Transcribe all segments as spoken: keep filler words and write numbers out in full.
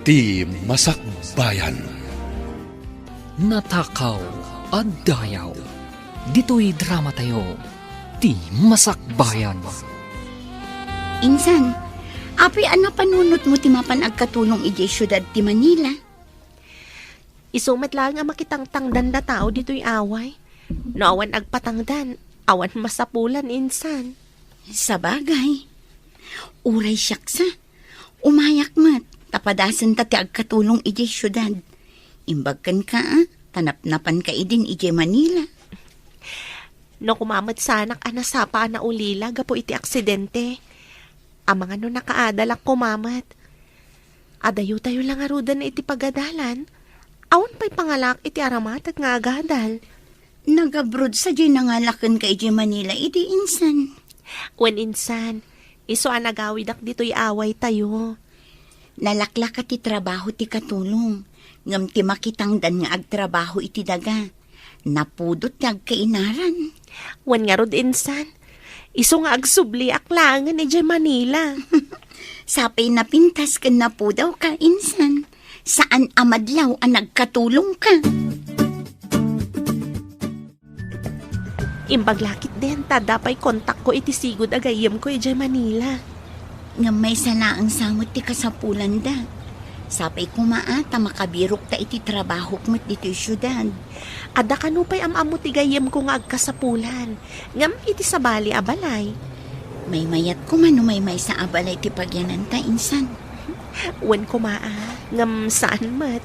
Ti Masakbayan. Natakaw a dayaw. Ditoy dramatayo, Ti Masakbayan. Insan, apay a napanunotmo ti mapan agkatulong idiay siudad ti Manila? Isu met laeng a makitangtangdan da tao ditoy away. No awan agpatangdan, awan masapulan, insan. Sabagay. Uray siak sa, umayak met, ta padasenta ti agkatulong idiay siudad. Imbag kenka, a, ta napnapanka idin idiay Manila. No koma met sanak a nasapa a naulila gapu iti aksidente. Amangan no nakaadalak koma met. Adayotayo la ngaruden iti pagadalan. Awan pay pangalak iti aramatan nga agadal. Nagabroad sadiay nangalakenka idiay Manila idi, insan? Wen, insan, isu a nagawidak ditoy awaytayo. Nalaklaka ti trabaho ti katulong, ngem ti makitangdan nga agtrabaho iti daga, napudot ti agkainaran. Wen ngarud, insan, isu nga agsubliak laengen idiay Manila. Sapay napintas ken napudawka, insan. Saan a madlaw a nagkatulongka. Imbag la ketdin ta adda pay kontakko iti sigud a gayyemko idiay Manila. Ngem maysa laeng sa met ti kasapulanda. Sapay koma a ta makabirokta iti trabahok met ditoy siudad. Adda kano pay am-ammo ti gayyemko nga agkasapulan, ngem iti sabali a balay. Maymayat koma no maymaysa a balay ti pagyananta, insan. Wen koma a, ngem saan met.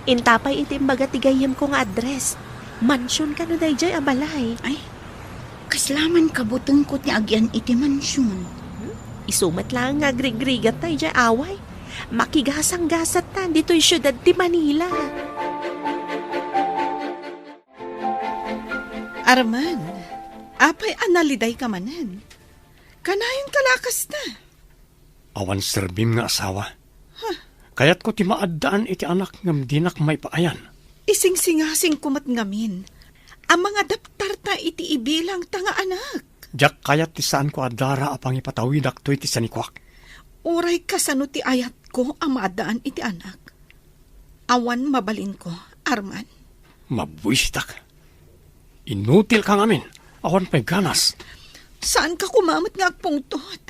Inta pay iti imbaga ti gayyemko nga address. Mansion kano daydiay a balay? Ay, kasla man kabutengko ti agyan iti mansion. Isu met laeng nga agrigrigatta idiay away. Makigasanggasatta ditoy siudad ti Manila. Arman, apay a nalidayka manen? Kanayonka la a kasta? Awan serbim nga asawa. Huh. Kayatko ti maaddaan iti anak ngem dinak maipaayan. Isingsingasingko met ngamin a mangadaptarta iti ibilangta nga anak. Diak kayat ti saanko a dara a pangipatawidak toy ti sanikuak. Uray kasano ti ayatko a maaddaan iti anak. Awan mabalinko, Arman. Mabuisitak. Inutilka ngamin. Awan pay ganas. Saanka koma met nga agpungtot?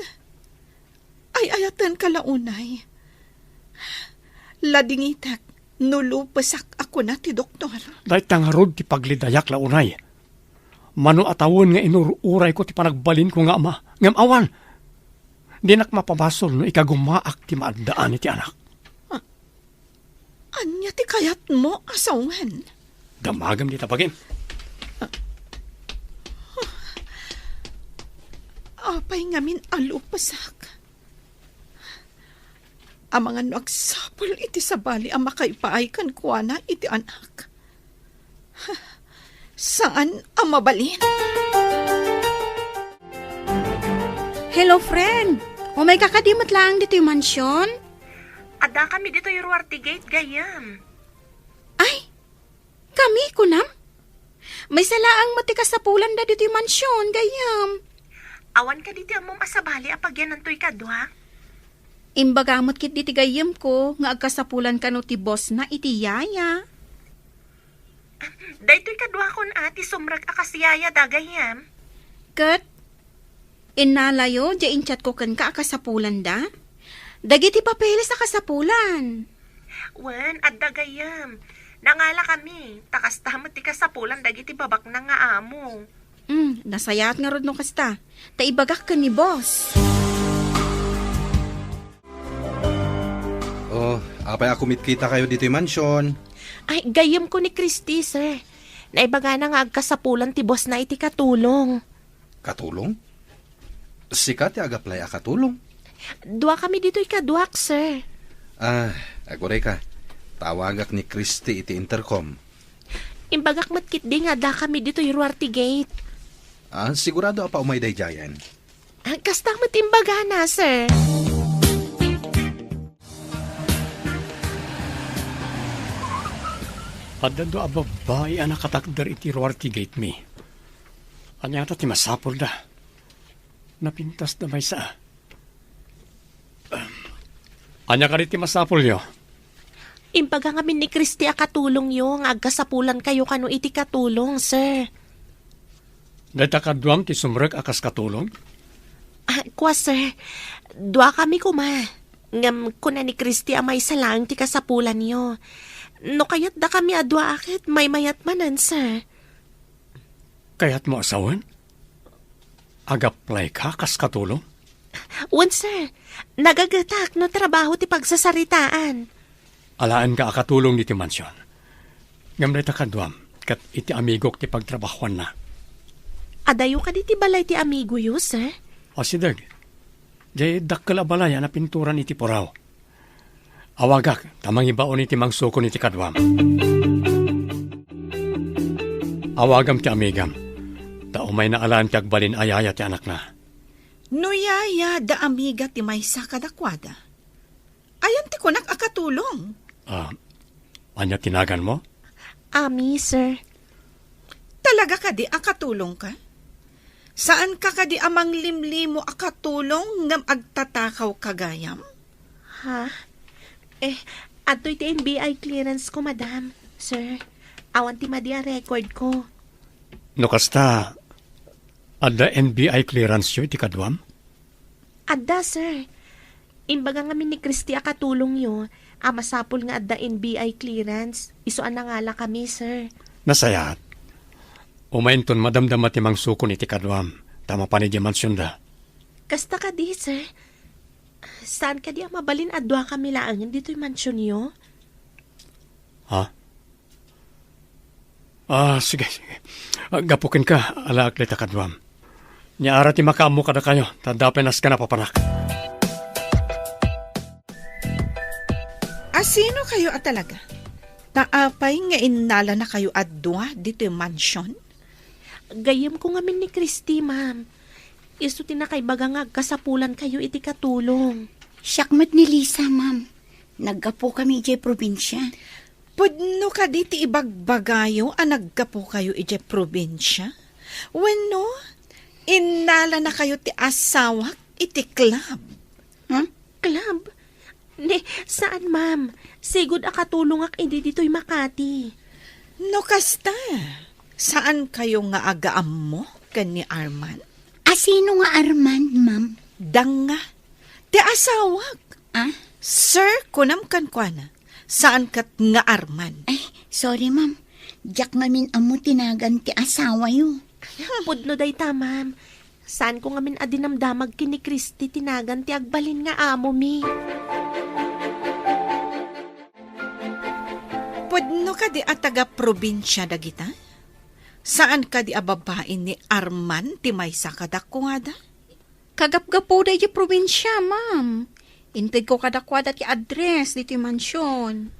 Ay-ayatenka la unay. Ladingitek no lupesak a kuna ti doktor. Dayta ngarud ti paglidayak la unay. Mano a tawen nga inur-urayko ti panagbalinko nga ama, ngem awan. Dinak mapabasol no ikagumaak ti maaddaan iti anak. Ah, Ania ti kayatmo a sawen? Damagem dita bagim. Apay ngamin a lupesak? Amangan no agsapul iti sabali a makaipaay kenkuana iti anak. Saan a mabalin. Hello, friend. Umayka kadi met laeng ditoy mansion? Addakami ditoy Ruarte Gate, gayyem. Ay, kami, kunam? Maysa laeng met ti kasapulanda ditoy mansion, gayyem. Awan kadi ti ammom a sabali a pagyanantoy kadua? Imbaga met ketdi ti gayyemko nga agkasapulan kano ti bossna iti yaya. Daytoy kaduakon a ti sumrek a kas yayada, gayyem. Ket innalayo diay inchatko kenka a kasapulanda? Dagiti papeles a kasapulan. Wen, adda, gayyem. Nangalakami, ta kasta met ti kasapulan dagiti babaknang nga amo. Hmm, nasayaat ngarud no kasta. Ta ibagak ken ni boss. Oh, apay a kumitkitakayo ditoy mansion? Ay, gayyemko ni Christy, sir. Naibagana nga agkasapulan ti bossna iti katulong. Katulong? Sika ti agaplay a katulong? Duakami ditoy kaduak, sir. Ah, agurayka. Tawagak ni Christy iti intercom. Imbagak met ketdi nga addakami ditoy Ruarte Gate. Ah, sigurado a paumay daydiayen? Ah, kasta met imbagana, sir. Adda dua a babbai a nakatakder iti Ruarte Gate, Mi. Ania ta ti masapulda? Napintasda maysa. Ahem. Ania kadi ti masapulyo? Imbaga ngamin ni Christy a katulongyo nga agkasapulankayo kano iti katulong, sir. Dayta kaduam ti sumrek a kas katulong? Ah, kua, sir. Dua kami koma. Ngem kuna ni Christy a maysa laeng ti kasapulanyo. No kayatda kami a dua a ket maymayat manen, sir. Kayatmo a sawen? Ag-apply ka kas katulong? Wen, sir. Nagagetak no trabaho ti pagsasaritaan. Alaenka a katulong ditoy mansion. Ngem dayta kaduam, ket iti amigok ti pagtrabahoanna. Adayo kadi ti balay ti amigoyo, sir? Asideg. Diay dakkel a balay a napinturan iti puraw. Awagak, ta mangibaon iti mangsukon iti kaduam. Awagam ti amigam, ta umayna alaen ti agbalin a yaya ti anakna. No yaya da amiga ti maysa kadakuada, ayan ti kunak a katulong? Ah, ania ti naganmo? Ami, sir. Talaga kadi a katulongka? Saanka kadi a manglimlimo a katulong ngem agtatakaw ka gayam? Ha? Eh, adtoy ti N B I clearance ko, madam, sir. Awan ti madi a record ko. No kasta, adda N B I clearance yo iti kaduam? Adda, sir. Imbaga ngamin ni Christy a katulongyo a masapul nga adda N B I clearance, isu a nangalakami, sir. Nasayaat. Umayenton madamdama ti mangsukon iti kaduam, ta mapan idiay mansionda. Kasta kadi, sir? Saan kadi a mabalin a dua kami laengen ditoy mansionyo? Ha? Ah, sige, sige. Ah, gapu kenka, alaek dayta kaduam. Nia ara ti makaammo kadakayo, ta adda pay napapanak. Asino kayo a talaga? Ta apay nga innalanakayo a dua ditoy mansion? Gayyemko ngamin ni Christy, ma'am. Isu ti nakaibaga nga agkasapulankayo iti katulong. Siak met ni Lisa, ma'am. Naggapukami idiay probinsia. Pudno kadi ti ibagbagayo a naggapukayo idiay probinsia? Wenno, innalanakayo ti asawak iti club? Ha? Club? Ne, saan, ma'am. Sigud a katulongak idi ditoy Makati. No kasta, saankayo nga agaammo ken ni Arman? Asino nga Arman, ma'am? Danga, ti asawak. Ah? Sir, kunam kenkuana, saan ket nga Arman. Ay, sorry, ma'am. Diak ngamin ammo ti nagan ti asawayo. Pudno dayta, ma'am. Saanko ngamin a dinamdamag ken ni Christy ti nagan ti agbalin nga amomi. Pudno kadi a taga-probinsia dagita? Saan kadi a babai ni Arman ti maysa kadakuada? Kagapgapuda idiay probinsia, ma'am. Intedko kadakuada ti address ditoy mansion.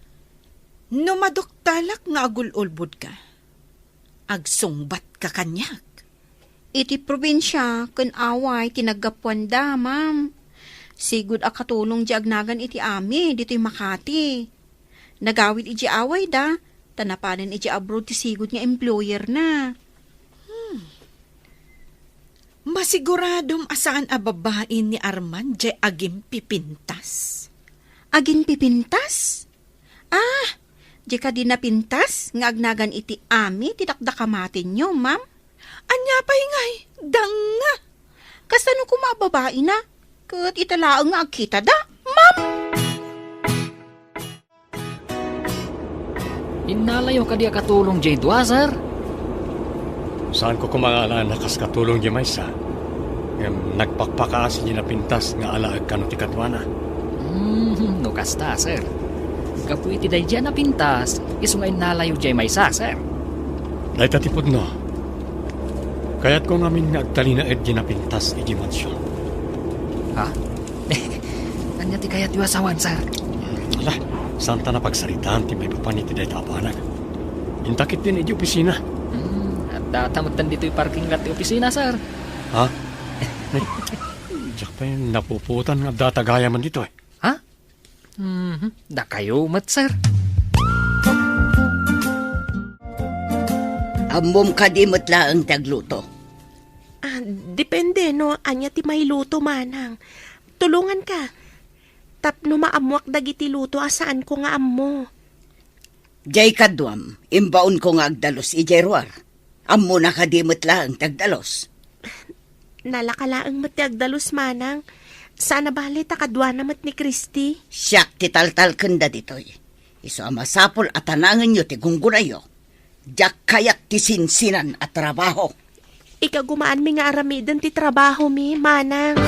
No maduktalak nga agul-ulbodka, agsungbatka kaniak. Iti probinsia ken away ti naggapuanda, ma'am. Sigud a katulong diay agnagan iti amin ditoy Makati. Nagawid idiay awayda, ta napanen idiay abroad ti sigud nga employerna. Hmm. Masiguradom a saan a babai ni Arman diay agimpipintas. Agimpipintas? Ah, diay kadi napintas nga agnagan iti amin ti dakdakamatenyo, ma'am? Ania pay ngay, danga? Kasano koma a babaina? Ket ita laeng nga agkitada, ma'am? Innalayo kadi a katulong diay dua, sir? Saanko koma nga alaen a kas katulong diay maysa. Ngem nagpakpakaasi diay napintas nga alaek kano ti kaduana. Hmm, no kasta, sir. Gapu iti daydiay a napintas, isu nga innalayo diay maysa, sir. Dayta ti pudno. Kayatko ngamin nga agtalinaed diay napintas idiay mansion. Ha? Ania ti kayatyo a sawen, sir? Ala, saanta napagsaritaan ti maipapan iti dayta a banag. Inta ketdin idiay opisina. Hmm, adda ta metten ditoy parking lot ti opisina, sir. Ha? Ay, diak pay napupuotan nga adda ta gayamen ditoy. Ha? Mhm, dakayo met, sir. Ammom kadi met laeng ti agluto? Ah, depende no ania ti mailuto, manang. Tulonganka. tapno maammoak dagiti luto a saanko nga ammo. Jay kaduam, imbaonko nga agdalus idiay ruar. Ammona kadi met laeng ti agdalus? Nalaka laeng met ti agdalus, manang. Saan a bale ta kaduana met ni Christy. Siak ti taltalkenda ditoy. Isu a masapul a tanangenyo ti gunggonayyo. Diak kayat ti sinsinan a trabaho. Ikagumaanmi nga aramiden ti trabahomi, manang.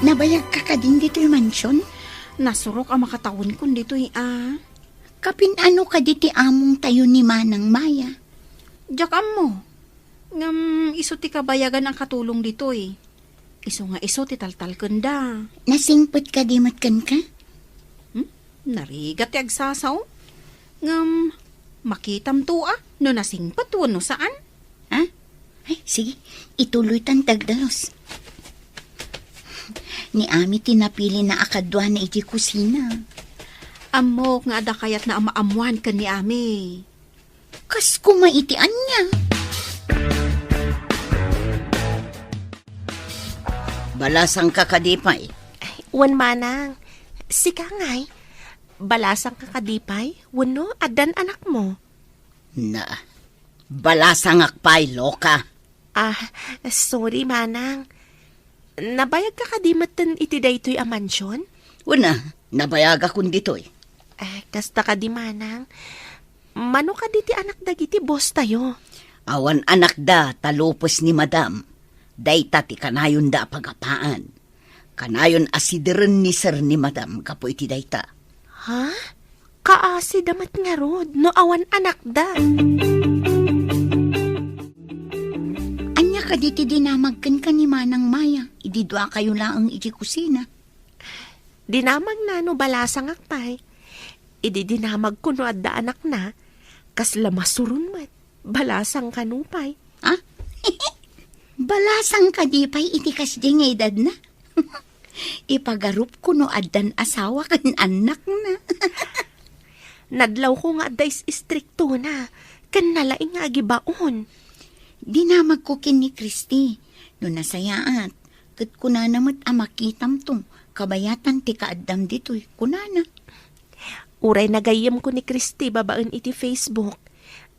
Nabayagka kadin ditoy mansion? Nasurok a makatawenkon ditoy a. Kapin-ano kadi ti amongtayo ni Manang Maya? Diak ammo. Ngem isu ti kabayagan a katulong ditoy. Isu nga isu ti taltalkenda. Nasingpet kadi met kenka? Hmm? Narigat ti agsasaw. Ngem makitamto a no nasingpet wenno saan. Ha? Ay, sige, ituloytan ti agdalus. Ni Ami ti napilina a kaduana iti kusina. Ammok nga adda kayatna a maammoan ken ni Ami. Kas kuma iti ania? Balasangka kadi pay? Ay, wen manang. Sika ngay, balasangka kadi pay? Wenno addan anakmo? Na, balasangak pay, loka. Ah, sorry, manang. Nabayagka kadi metten iti daytoy a mansion? Una, nabayagakon ditoy. Eh, kasta kadi, manang. Mano kadi ti anak dagiti bostayo? Awan anakda, ta lupes ni madam. Dayta ti kanayonda a pagapaan. Kanayon a sideren ni sir ni madam gapu iti dayta. Ha? Kaasida met ngarud no awan anakda. Ania kadi ti dinamag kenka ni Manang Maya idi duakayo laeng iti kusina? Dinamagna no balasangak pay. Idi dinamagko no adda anakna, kasla masuron met. Balasang kano pay. Ah? Balasang kadi pay iti kasdi nga edadna? Ipagarupko no addan asawa ken annakna. Nadlawko nga adda is-istriktona, ken nalaing nga agibaon. Dinamagko ken ni Christy, no nasayaat, ket kunana met a makitamto, kabayatan ti kaaddam ditoy, kunana. Uray nagayyemko ni Christy babaen iti Facebook,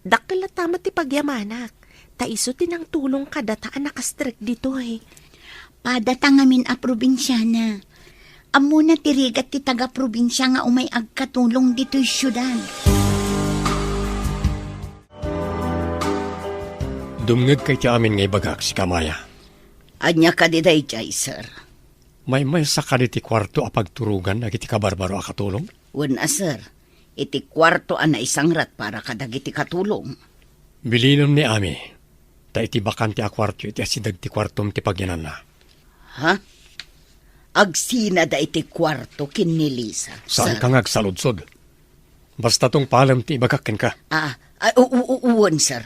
dakkel latta met ti pagyamanak, ta isu ti nangtulong kadata a nakastrek ditoy. Padata ngamin a probinsiana. Ammona ti rigat ti taga-probinsia nga umay agkatulong ditoy siudad. Dumngegka iti amin nga ibagak, sika Maya. Ania kadi daydiay, sir? Maymaysa kadi ti kuarto a pagturogan dagiti kabarbaro a katulong? Wen a, sir. Iti kuarto a naisangrat para kadagiti katulong. Bilinem ni Ami, ta iti bakante a kuarto iti asideg ti kuartom ti pagyananna. Ha? Agsinada iti kuarto ken ni Lisa, sir? Saanka nga agsaludsod. Basta tungpalem ti ibagak kenka. Ah, ah, u-, u-, u-, wen, sir.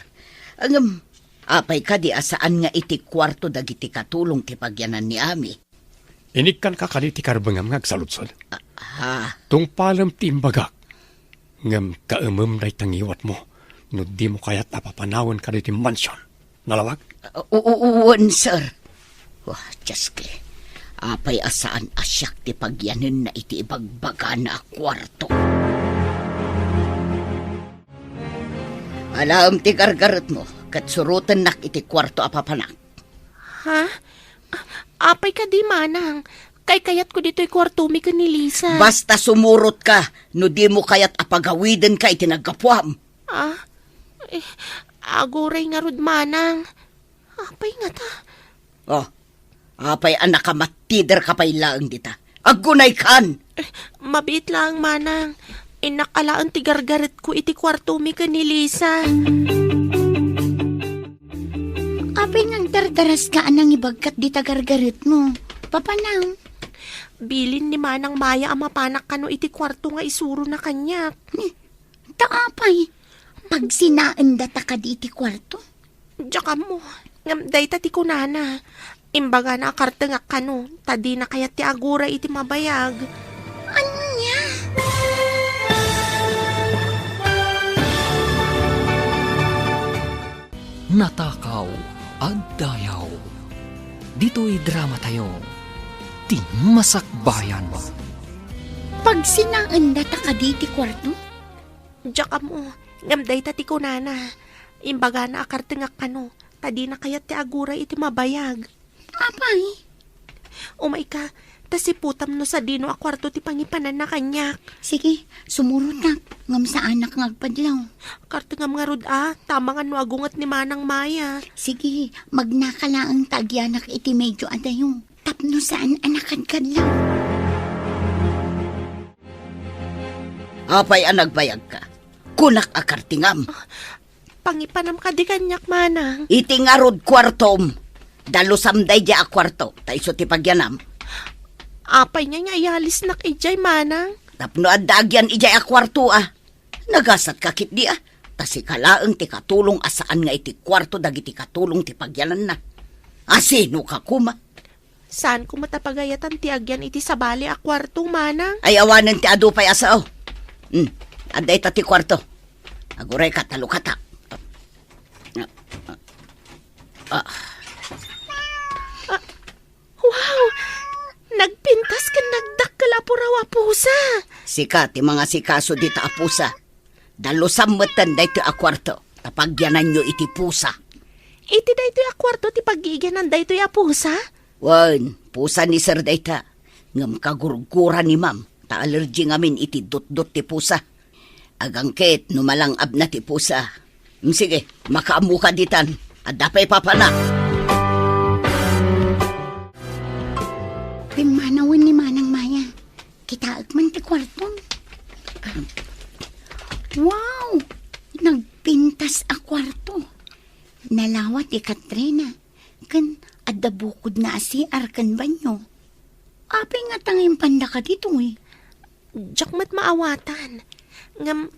Ngem, apay kadi a saan nga iti kuarto dagiti katulong ti pagyanan ni Ami? Inikkanka kadi ti karbengam nga agsaludsod? Ah, ha? Tungpalem ti imbagak. Ngem kaemem dayta ngiwatmo no dimo kayat a papanawen kadaytoy mansion. Nalawag? U-, u-, u-, wen, sir. Wah, Dioske. Apay a saan a siak ti pagyanenna iti ibagbagana a kuarto? Alaem ti gargaretmo, ket surotennak iti kuarto a papanak. Ha? Apay kadi, manang? Kaykayatko ditoy kuartomi ken ni Lisa. Basta sumurotka no dimo kayat a pagawidenka iti naggapuam. Ah? Eh, aguray ngarud, manang. Apay ngata? Oh, apay a nakamattiderka pay laeng dita? Aggunaykan! Eh, mabiit laeng, manang. Innak alaen ti gargaretko iti kuartomi ken ni Lisa. Apay nga agdardaraska a nangibagkat dita gargaretmo? Papanang? Bilin ni Manang Maya a mapanak kano iti kuarto nga isurona kaniak. Ni, ta apay? Pagsinaendata kadi iti kuarto? Diak ammo. Ngem dayta ti kunana. Imbagana a kartengak kano, ta dina kayat ti aguray iti mabayag. Ania? Natakaw, agdayaw. Ditoy dramatayo, ti masakbayan. Pagsinaendata kadi ti kuarto? Diak ammo, ngem dayta ti kunana. Imbagana a kartengak kano, ta dina kayat ti aguray iti mabayag. Apay? Umayka, ta siputam no sadino a kuarto ti pangipananna kaniak. Sige, sumurotak, ngem saanak nga agpadlaw. Kartengam ngarud a, ta amangan no agunget ni Manang Maya. Sige, magnaka laeng ta agyanak iti medio a dayo. Tapno saan a nakadkadlaw. Apay a nagbayagka? Kunak a kartengam. Pangipanam kadi kaniak, Manang. Iti ngarud kuartom. Dalusam daydiay a kuarto, ta isu ti pagyanam. Apay nga nga iyalisnak idiay, Manang? Tapno adda agyan idiay a kuarto, a. Nagasatka ketdi, a. Ta sika laeng ti katulong a saan nga iti kuarto dagiti katulong ti pagyananna. A, sino ka koma? Saanko met a pagayatan ti agyan iti sabali a kuarto, Manang? Ay, awanen ti adu pay a sao. Hmm, adda ita ti kuarto. Agurayka, ta lukata. Ah. Ah, wow! Nagpintas ken nagdakkel a puraw a pusa. Sika ti mangasikaso dita a pusa. Dalusam metten daytoy a kuarto, ta pagyananyo iti pusa. Iti daytoy a kuarto ti pagigyanan daytoy a pusa? Wen, pusa ni Sir dayta. Ngem kagurgura ni Ma'am, ta allergy ngamin iti dutdut ti pusa. Agangket no malangabna ti pusa. Mm, sige, makaammoka ditan. Adda pay papana. Pimmanawen ni Manang Maya. Kitaek man ti kuarto. Wow! Nagpintas a kuarto. Nalawa ti katrina. Ken adda bukodna a C R ken banyo. Apay nga ta nga impanda kaditoy? Diak met maawatan. Ngem,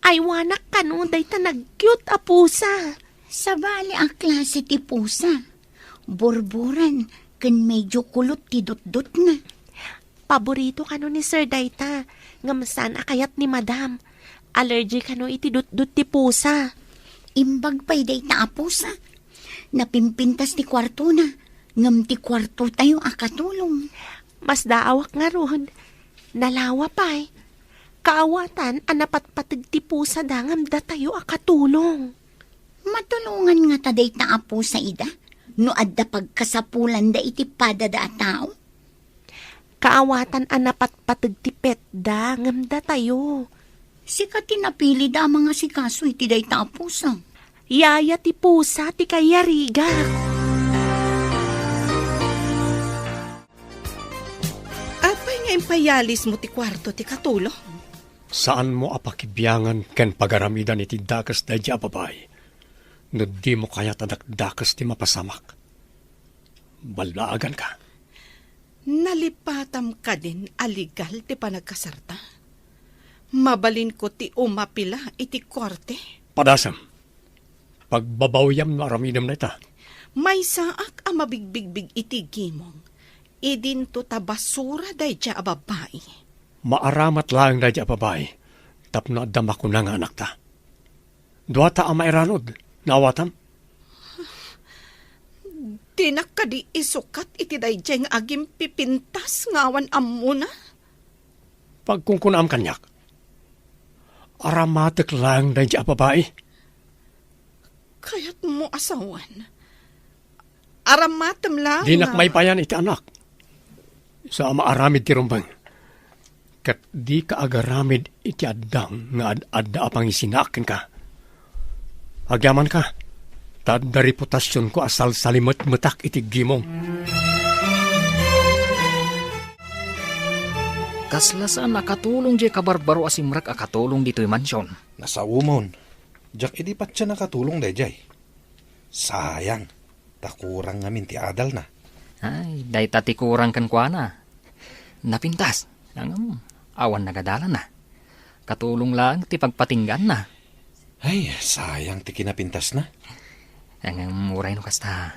aywanak kano dayta nag-cute a pusa. Sabali a klase ti pusa. Borboran ken medyo kulot ti dutdotna. Paborito kano ni Sir dayta, ngem saan a kayat ni Madam. Allergy kano iti dutdot ti pusa. Imbag pay dayta a pusa. Napimpintas ti kuartona, ngem ti kuartotayo a katulong. Masdaawak ngarud. Nalawa pay. Kaawatan a napatpateg ti pusada ngem datayo a katulong. Matulongan ngata dayta a pusa ida no adda pagkasapulanda iti padada a tao? Kaawatan a napatpateg ti petda ngem datayo. Sika ti napilida a mangasikaso iti dayta a pusa. Yaya ti pusa ti kayarigak. Apay nga impayalismo ti kuarto ti katulong? Saanmo a pakibiangan ken pagaramidan iti dakes daydiay a babai. No dimo kayat a dakdakes ti mapasamak, ballaaganka. Nalipatam kadin a legal ti panagkasarta? Mabalinko ti umapila iti korte? Padasem. Pagbabawyam no aramidem dayta. Maysaak a mabigbigbig iti gimong. Idinto ta basura daydiay a babai. Maaramat laeng daydiay a babai tapno adda makuna nga anakta. Duata a mairanud, naawatam? Dinak kadi isukat iti daydiay nga agimpipintas nga awan ammona? Pagkunkunaam kaniak. Aramatek laeng daydiay a babai. Kayatmo a sawen? Aramatem laeng. Dinak nga maipayan iti anak. Sa maaramid ti rumbeng. Ket dika agaramid iti addang nga ad-adda a pangisinaak kenka. Agyamanka, ta adda reputasionko a salsalimetmetak iti gimong. Kasla saan a katulong diay kabarbaro a simrek a katulong ditoy mansion. Nasaomon. Diak idi patien a katulong daydiay. Sayang, ta kurang ngamin ti adalna. Ay, dayta ti kurang kenkuana. Napintas. Ngem, awan nagadalanna. Katulong laeng ti pagpatingganna. Ay, sayang ti kinapintasna. Ngem, uray no kasta,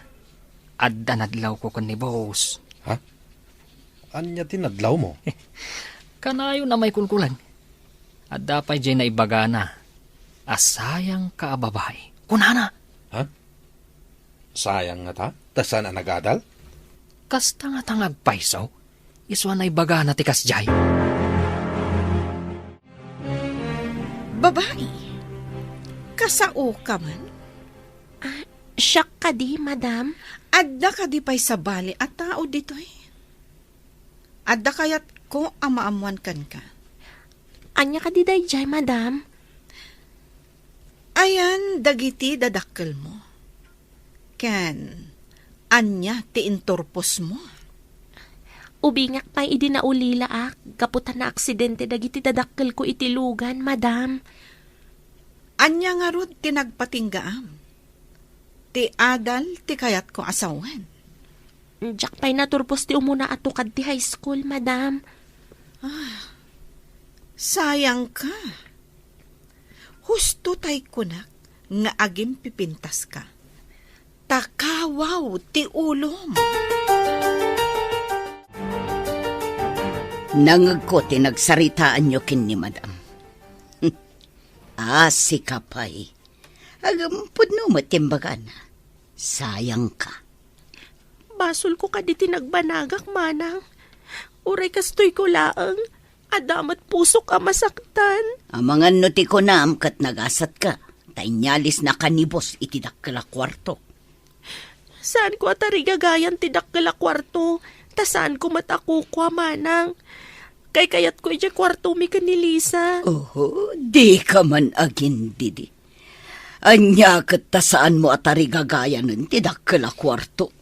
adda nadlawko ken ni Boss. Ha? Ania ti nadlawmo? Kanayon a maikulkulag. Adda pay diay naibagana a sayangka a babai. Kunana. Ha? Sayang ngata, ta saan a nagadal? Kasta ngata nga agpayso? Isu a naibagana ti kasdiay. Babai, kasaoka man? Ah, siak kadi, madam? Adda kadi pay sabali a tao ditoy? Adda kayatko a maammoan kenka. Ania kadi daydiay, madam? Ayan dagiti dadakkelmo? Ken ania ti inturposmo? Ubingak pay idi naulilaak gapu ta naaksidente dagiti dadakkelko iti lugan, madam. Ania ngarud ti nagpatinggaam? Ti adal ti kayatko a sawen. Diak pay naturpos ti umuna a tukad ti high school, madam. Ah, sayangka. Husto tay kunak nga agimpipintaska. Ta kawaw ti ulom. Nangegko ti nagsaritaanyo ken ni Madam. Ah, sika pay. Agam pudno met ti imbagana. Sayangka. Basolko kadi ti nagbanagak, manang. Uray kastoyko laeng, adda met pusok a masaktan. Amangan no ti kunam ket nagasatka, ta inyalisnaka ni boss iti dakkel a kuarto. Saanko a tarigagayan ti dakkel a kuarto, ta saanko met a kukua, manang. Kaykayatko idiay kuartomi ken ni Lisa. Oho, dika man agindidi. Ania ket ta saanmo a tarigagayanen ti dakkel a kuarto?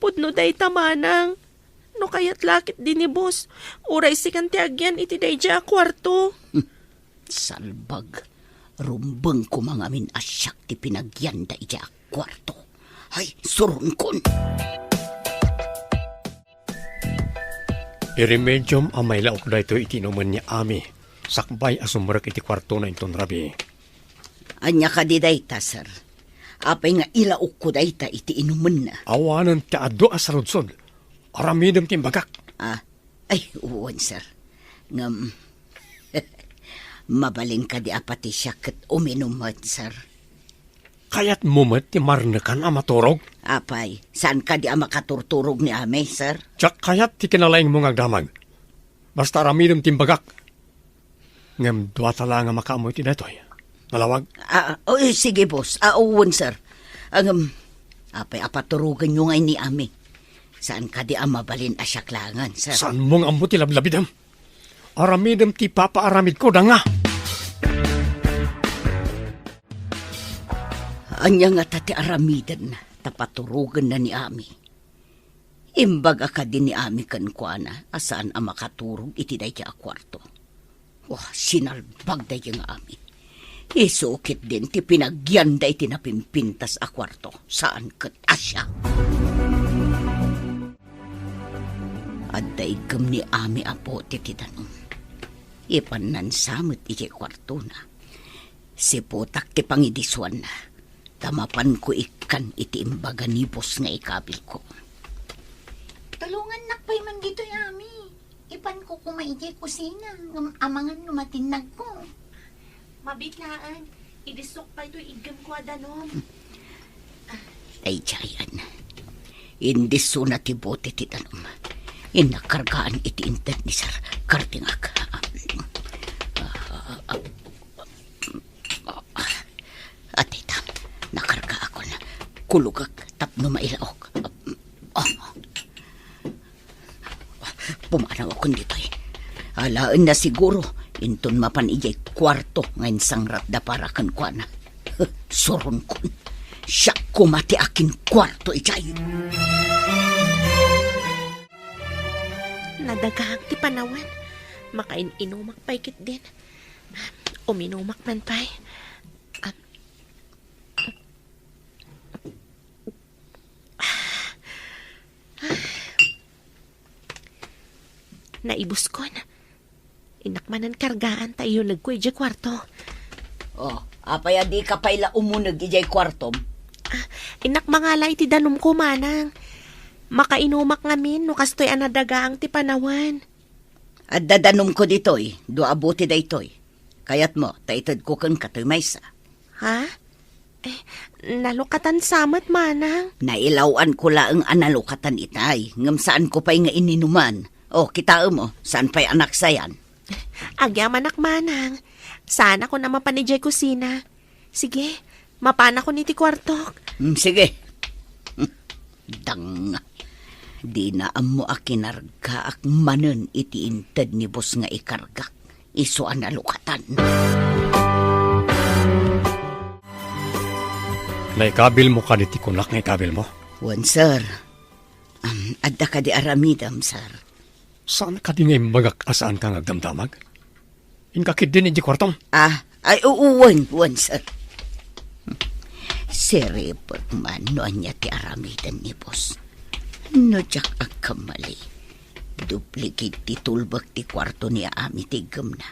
Pudno dayta, manang. No kayat la ketdi ni boss, uray sikan ti agyan iti daydiay a kuarto. Hmm. Salbag. Rumbeng koma ngamin a siak ti pinagyanda idiay a kuarto. Ay, suronkon. Iremediom a mailaok daytoy iti inumen ni Ami, sakbay a sumrek iti kuartona inton rabii. Ania kadi dayta, sir? Apay nga ilaokko dayta iti inumenna? Awanen ti adu a saludsod. Aramidem ti imbagak. Ah, ay, wen, sir. Ngem, mabalin kadi a pati siak ket uminum met, sir? Kayatmo met ti marnekan a maturog? Apay, saan kadi a makaturturog ni Ami, sir? Diak kayat ti kinalaingmo nga agdamag. Basta aramidem ti imbagak. Ngem duata la nga makaammo iti daytoy. Nalawag? Ah, oh, eh, sige, boss. Ah, wen, sir. Ah, ngem, apay a paturogenyo ngay ni Ami? Saan kadi a mabalin a siak laengen, sir? Saanmo nga ammo ti lablabidem? Aramidem ti ipapaaramidko, danga! Ania ngata ti aramiden ta paturogenna ni Ami? Imbaga kadi ni Ami kenkuana a saan a makaturog iti daydiay a kuarto. Wah, sinalbag daydiay nga Ami. Isu ketdin ti pinagyanda iti napimpintas a kuarto. Saan ket a siak. Adda iggem ni Ami a bote ti danum. Ipannan sa met idiay kuartona. Siputak ti pangidisuanna, ta mapanko ikkan iti imbaga ni boss nga ikabilko. Tulongannak pay man ditoy, Ami. Ipanko koma idiay kusina, ngem amangan no matinnagko. Mabiit laeng, idisok pay toy iggemko a danum. Daydiayen. Indisona ti bote ti danum. Innak kargaan iti inted ni Sir Kartingak. Adda ita, nakargaakon. Kulogak tapno mailaok. Ah. Pumanawakon ditoy. Alaenna siguro, inton mapan idiay kuarto nga insangratda para kenkuana. Suronkon. Siak koma ti akinkuarto idiay. Nadagaak ti panawen. Makain-inumak pay ketdin. Uminumak man pay. Ah. Naibuskon. Innak manen kargaan ta iyunegko idiay kuarto. Oh, apay a dika pay la umuneg idiay kuartom? Ah, innak mangala iti danumko, manang. Makainumak ngamin no kastoy a nadagaang ti panawen. Adda danumko ditoy, dua a bote daytoy. Kayatmo, ta itedko kenka toy maysa. Ha? Eh, nalukatan sa met, manang. Nailaw-anko laeng a nalukatan itay, ngem saanko pay nga ininuman. O, kitaem, o, saan pay a naksayan? Agyamanak, manang. Saanakon a mapan idiay kusina. Sige, mapanakon iti kuartok. Mm, sige. Dang, dina ammo a kinargaak manen iti inted ni boss nga ikargak. Isu a nalukatan. Naikabilmo kadi ti kunak nga ikabilmo? Wen, sir. Um, adda kadi aramidem, sir? Saan kadi nga imbagak a saanka nga agdamdamag? Inka ketdin idiay kuartom? Ah, ay, oo, wen, wen, sir. Siripek man no ania ti aramiden ni boss. No diak agkamali, duplicate ti tulbek ti kuarto ni Ami ti iggemna.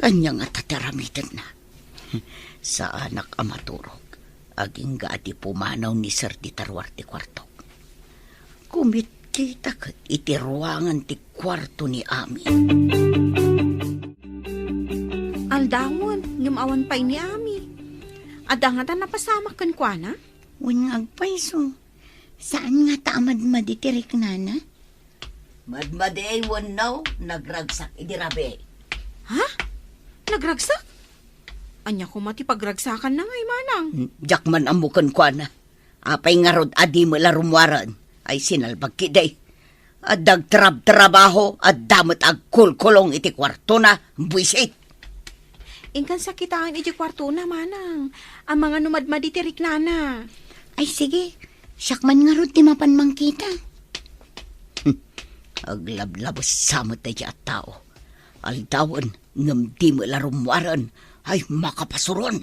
Ania ngata ti aramidenna? Saanak a maturog. Agingga a di pumanaw ni sir ti taruar ti kuartok. Kumitkita ket iti ruangan ti kuarto ni Ami. Aldawen, ngem awan pay ni Ami. Adda ngata napasamak kenkuana? Wen nga agpayso. Saan ngata a madmadi ti riknana? Madmadi wenno nagragsak idi rabii? Ha? Nagragsak? Ania koma ti pagragsakanna ngay, manang? Hmm, diak man ammo kenkuana. Apay ngarud a di met la rummuaren? Ay, sinalbag ketdi. Adda agtrab-trabaho, adda met agkulkulong iti kuartona, buisit. Inkan sakitaen iti kuartona, manang. Amangan no madmadi ti riknana. Ay, sige. Siak man ngarud ti mapan mangkita. Hmm. Aglablabes sa met daydiay a tao. Aldawen, ngem di met la rummuaren. Ay, makapasuron!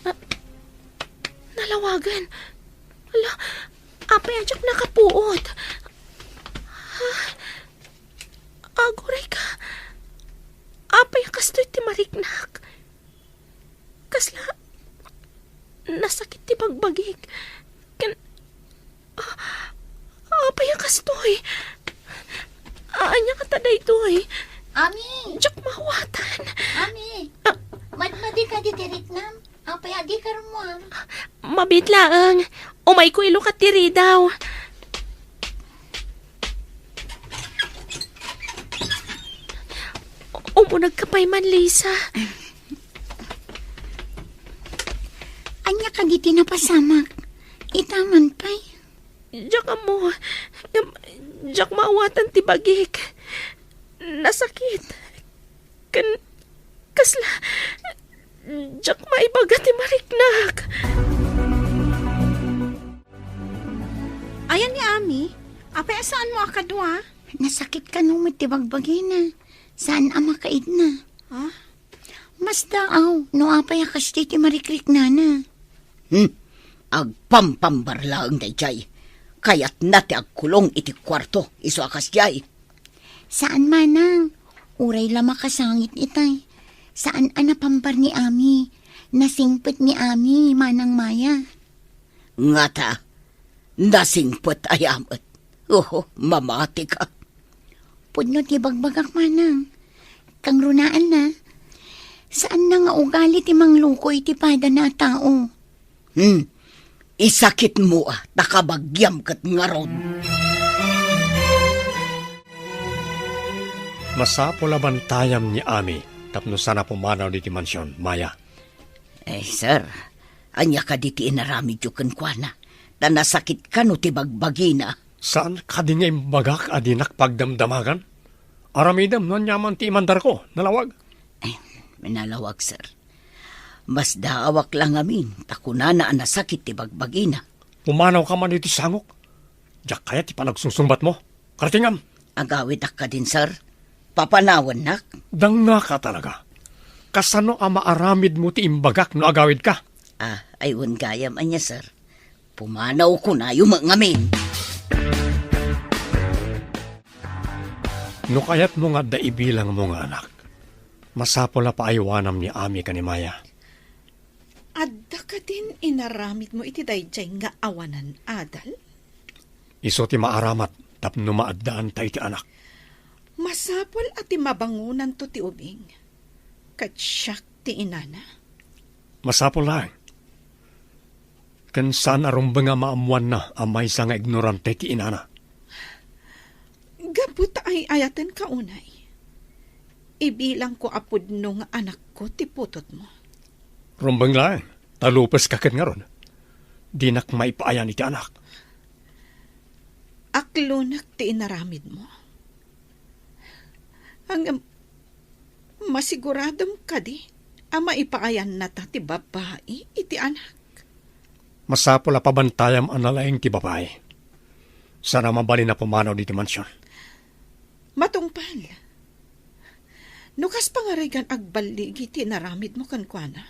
Ah, nalawagan. Ala, apay a diak nakapuot? Ah, agurayka. Apay a kastoy ti mariknak? Kasla, nasakit ti bagbagik. Ken, ah, apay a kastoy? Ania kata daytoy? Ami! Diak maawatan. Ami! Ah. Madmadi kadi ti riknam? Apay a dika rummuar? Mabiit laeng. Umayko ilukat ti ridaw. Umunegka pay man, Lisa. Ania kadi ti napasamak? Ita man pay? Diak ammo. Ngem, diak maawatan ti bagik. Nasakit. Ken, kasla, diak maibaga ti mariknak. Ayan ni Ami, apay a saanmo a kadua? Nasakit kano met ti bagbagina. Saan a makaidna. Ha? Masdaaw no apay a kasdi ti marikriknana. Hmm, agpampambar laeng daydiay. Kayatna ti agkulong iti kuarto, isu a kasdiay. Saan, manang. Uray la makasangit itay. Saan a napambar ni Ami. Nasingpet ni Ami, Manang Maya. Ngata, nasingpet aya met. Oho, mamatika. Pudno ti bagbagak, manang. Kangrunaanna, saanna nga ugali ti mangluko iti padana a tao. Hmm. Isakitmo a, ta kabagiam ket ngarud. Masapul a bantayam ni Ami tapno saan a pumanaw ditoy mansion, Maya. Eh, sir, ania kadi ti inaramidyo kenkuana? Ta nasakit kano ti bagbagina. Saan kadi nga imbagak a dinak pagdamdamagan? Aramidem no aniaman ti imandarko, nalawag. Eh, nalawag, sir. Masdaawak la ngamin, ta kunana a nasakit ti bagbagina. Pumanawka man iti sangok. Diak kayat ti panagsungsungbatmo. Karatingam! Agawidak kadin, sir? Papanawannak? Dangngaka talaga. Kasano a maaramidmo ti imbagak no agawidka? Ah, ay, wen gayam ania, sir. Pumanaw kunayo met ngamin. No kayatmo nga adda ibilangmo nga anak, masapul a paaywanam ni Ami ken ni Maya. Adda kadin inaramidmo iti daydiay nga awanan adal? Isu ti maaramat tapno maaddaanta iti anak. Masapul a ti mabangonanto ti ubing, ket siak ti inana. Masapul laeng. Ken saan a rumbeng a maammoanna a maysa nga ignorante ti inana. Gapu ta ay-ayatenka unay, ibilangko a pudno nga anakko ti putotmo. Rumbeng laeng, ta lupeska ket ngarud. Dinak maipaayan iti anak. Aklonek ti inaramidmo. Ngem, masiguradom kadi a maipaayannata ti babai iti anak? Masapul a pabantayam a nalaing ti babai. Saan a mabalin a pumanaw ditoy mansion. Matungpal. No kas pangarigan agballigi ti inaramidmo kenkuana,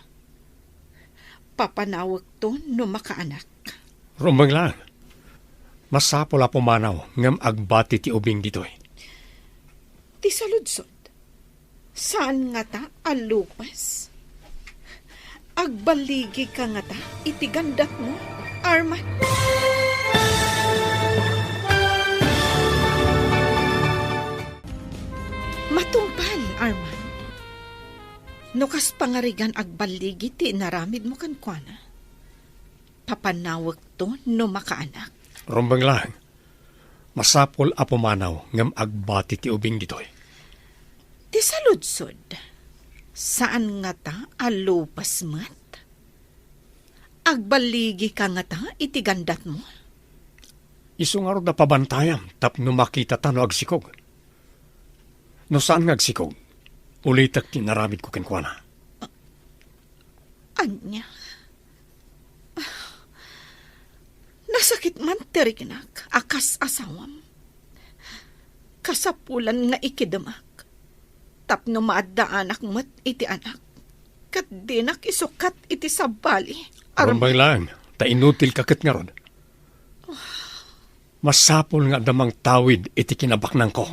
papanawekto no makaanak. Rumbeng laeng. Masapul a pumanaw ngem agbati ti ubing ditoy. Ti saludsod, saan ngata a lupas? Agballigika ngata iti gandatmo, Arman? Matungpal, Arman. No kas pangarigan agballigi ti inaramidmo kenkuana, papanawekto no makaanak. Rumbeng laeng. Masapul a pumanaw ngem agbati ti ubing ditoy. Ti saludsod, saan ngata a lupas met? Agballigika ngata iti gandatmo? Isu ngarud a pabantayam tapno makitata no agsikog. No saan nga agsikog, ulitek ti inaramidko kenkuana. Ania? Nasakit man ti riknak a kas asawam. Kasapulan nga ikidemak tapno maaddaanak met iti anak, ket dinak isukat iti sabali. Aram- Rumbeng laeng, ta inutilka ket ngarud. Masapul nga adda mangtawid iti kinabaknangko.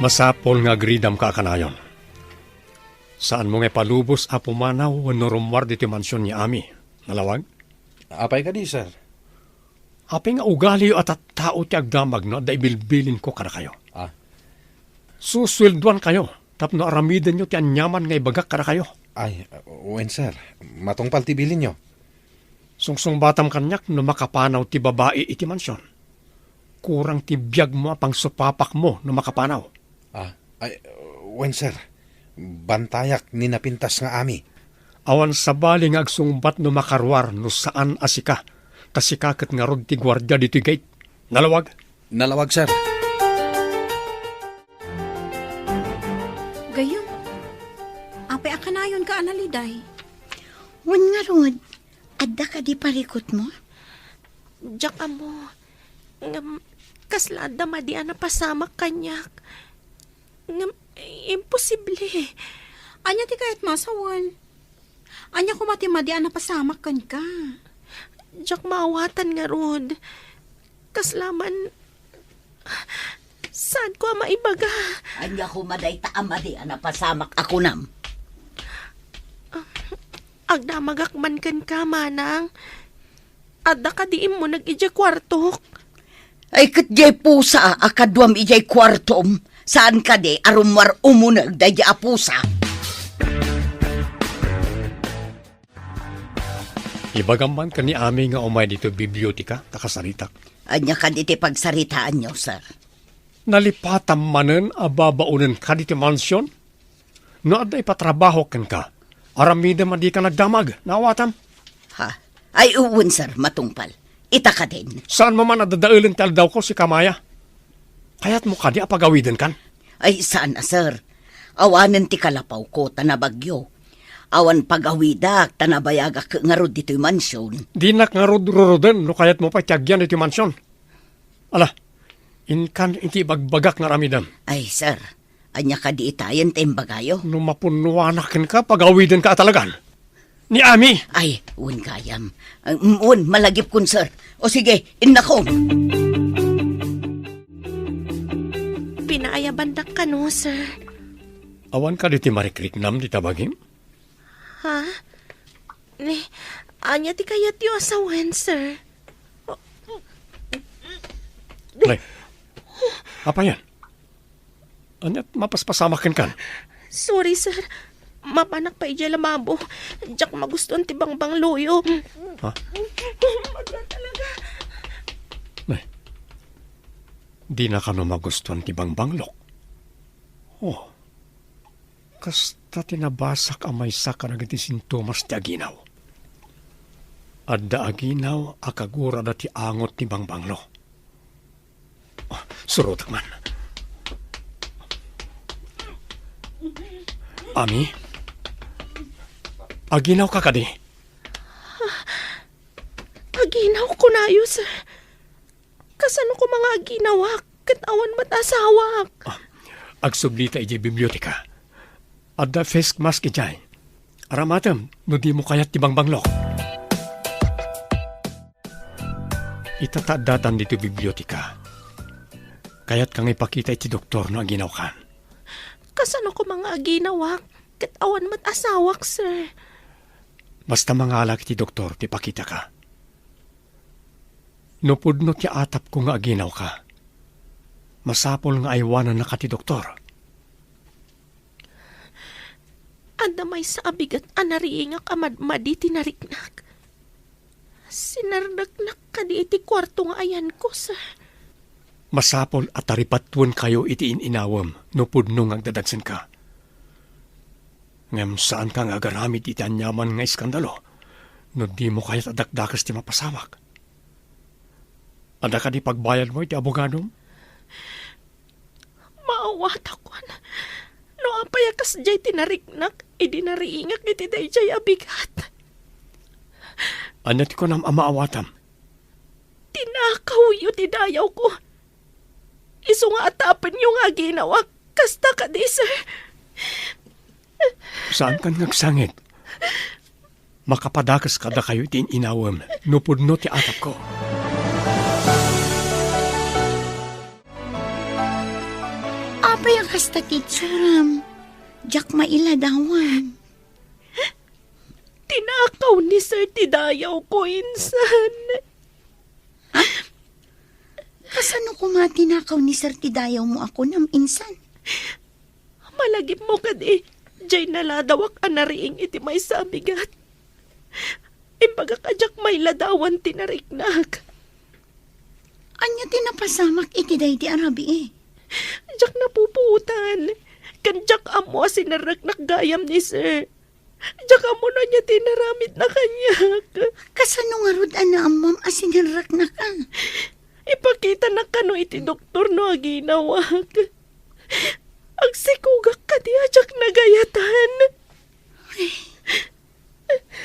Masapul nga agridamka a kanayon. Saanmo nga ipalubos a pumanaw wenno rummuar ditoy mansion ni Ami. Nalawag? Apay kadi, sir? Apay nga ugaliyo a tattao ti agdamag no adda ibilbilinko kadakayo? Ah. Susueldoankayo tapno aramidenyo ti aniaman nga ibagak kadakayo. Ay, wen, sir. Matungpal ti bilinyo. Sungsungbatam kaniak no makapanaw ti babai iti mansion. Kurang ti biagmo a pangsupapakmo no makapanaw. Ah, ay, wen, sir. Bantayak ni napintas nga Ami. Awan sabali nga agsungbat no makaruar no saan a sika, ta sika ket ngarud ti guardia ditoy gate. Nalawag? Nalawag, sir. Gayyem, apay a kanayonka a naliday? Wen ngarud, adda kadi parikutmo? Diak ammo, ngem kasla adda madi a napasamak kaniak. Ngem, imposible. Ania ti kayatmo a sawen? Ania koma ti madi a napasamak kenka? Diak maawatan ngarud. Kasla man, saanko a maibaga. Ania koma dayta a madi a napasamak a kunam? Agdamagak man kenka, manang. Adda kadi immuneg idiay kuartok? Ay, ket diay pusa a kaduam idiay kuartom, saan kadi a rummuar umuneg daydiay a pusa? Ibagam man ken ni Ami nga umay ditoy biblioteka ta kasaritak. Ania kadi ti pagsaritaanyo, sir? Nalipatam manen a babaonenka ditoy mansion? No adda ipatrabaho kenka, aramidem a dika nagdamag. Naawatam? Ha? Ay, wen, sir, matungpal. Ita kadin. Saanmo man a dadaelen ti aldawko, sika Maya? Kayatmo kadi a pagawidenkan? Ay, saan a, sir. Awanen ti kalapawko ta nabagyo. Awan pagawidak ta nabayagak ngarud ditoy mansion. Dinak ngarud ruruden no kayatmo pay ti agyan ditoy mansion. Ala, inkan iti ibagbagak nga aramidem. Ay, sir, ania kadi itayen ta imbagayo? No mapunnoanak kenka, pagawidenka a talagan. Ni Ami! Ay, wen gayam. Um, wen, malagipkon, sir. O sige, innakon. Pinaayabandak kano, sir. Awan kadi ti marikriknam ti tabagim? Ha? Ni, ania ti kayatyo a sawen, sir? Nay, apay yan? Ania ti mapaspasamak kenkan? Sorry, sir. Mapanak pay idiay lababo. Diak magustuan ti bangbangloyo. Ha? Madua talaga. Nay, dina kano magustuan ti bangbanglok? Oh. Kasta ti nabasak a maysa kadagiti sintomas ti aginaw. Adda aginaw a kagurada ti angot ti bangbanglo. Ah, surotek man. Ami? Aginawka kadi? Aginaw, kunayo, sir. Kasano koma nga aginawak ket awan met asawak? Ah, agsubli ta idiay biblioteka. Adda face mask idiay. Aramatem no dimo kayat ti bangbanglok. Ita ta addatan ditoy biblioteka. Kayatka nga ipakita iti doktor no aginawkan? Kasano koma nga aginawak ket awan met asawak, sir? Basta mangalak iti doktor ti pakitaka. No pudno ti atapko nga aginawka, masapul nga aywanannaka ti doktor. Adda maysa a bigat a nariingak a madmadi ti nariknak. Sinerdeknak kadi iti kuarto nga ayanko, sir. Masapul a taripatuenkayo iti in-inawem no pudno nga agdadagsenka. Ngem saanka nga agaramid iti aniaman nga iskandalo no dimo kayat a dakdakes ti mapasawak. Adda kadi pagbayadmo iti abogadom? Maawatakon no apay a kasdiay ti nariknak idi nariingak iti daydiay a bigat. Ania ti kunam a maawatam? Tinakawyo ti dayawko. Isu nga atapenyo nga aginawak. Kasta kadi, sir? Saankan nga agsangit. Makapadakes kadakayo iti in-inawem no pudno ti atapko. Apay a kasta ti itsuram? Diak mailadawan. Tinakaw ni sir ti dayawko insan. Ha? Kasano koma tinakaw ni sir ti dayawmo a kunam insan? Malagipmo kadi, diay naladawak a nariing iti maysa a bigat. Imbagak a diak mailadawan ti nariknak. Ania ti napasamak iti daydi a rabii? Diak napupuotan, ken diak ammo a sinerreknak gayam ni sir. Diak ammo no ania ti inaramidna kaniak. Kasano ngarud a naammom a sinerreknak a? Ipakitanak kano iti doktor no aginawak. Agsikogak kadi a diak nagayatan. Ay,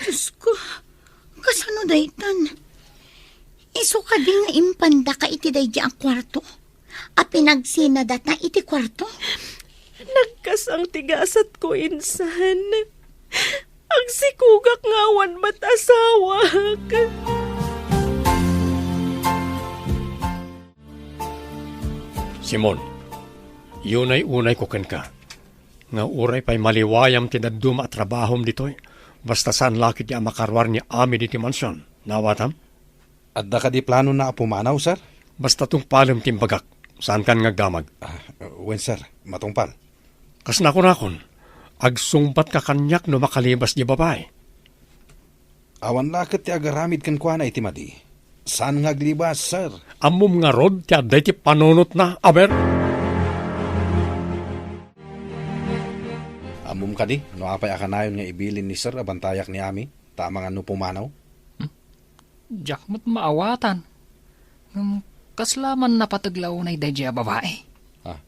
Diosko, kasano daytan? Isu kadi nga impandaka iti daydi a kuarto a pinagsinadata iti kuarto? Nagkasang ti gasatko insan. Agsikogak nga awan met asawak. Simon, unay-unayko kenka nga uray pay maliwayam ti dadduma a trabahom ditoy, basta saan la ketdi a makaruar ni Ami ditoy mansion. Naawatam? Adda kadi planona a pumanaw, sir? Basta tungpalem ti imbagak, saankan nga agdamag. Ah, wen, sir. Matungpal. Kas nakunakon, agsungbatka kaniak no makalibas diay babai. Awan la ket ti agaramid kenkuana iti madi. Saan nga aglibas, sir. Ammom ngarud ti adda iti panunotna, aber? Ammom kadi no apay a kanayon nga ibilin ni sir a bantayak ni Ami, ta amangan no pumanaw? Hmm? Diak met maawatan. Ngem kasla man napateg la unay daydiay a babai? Ah,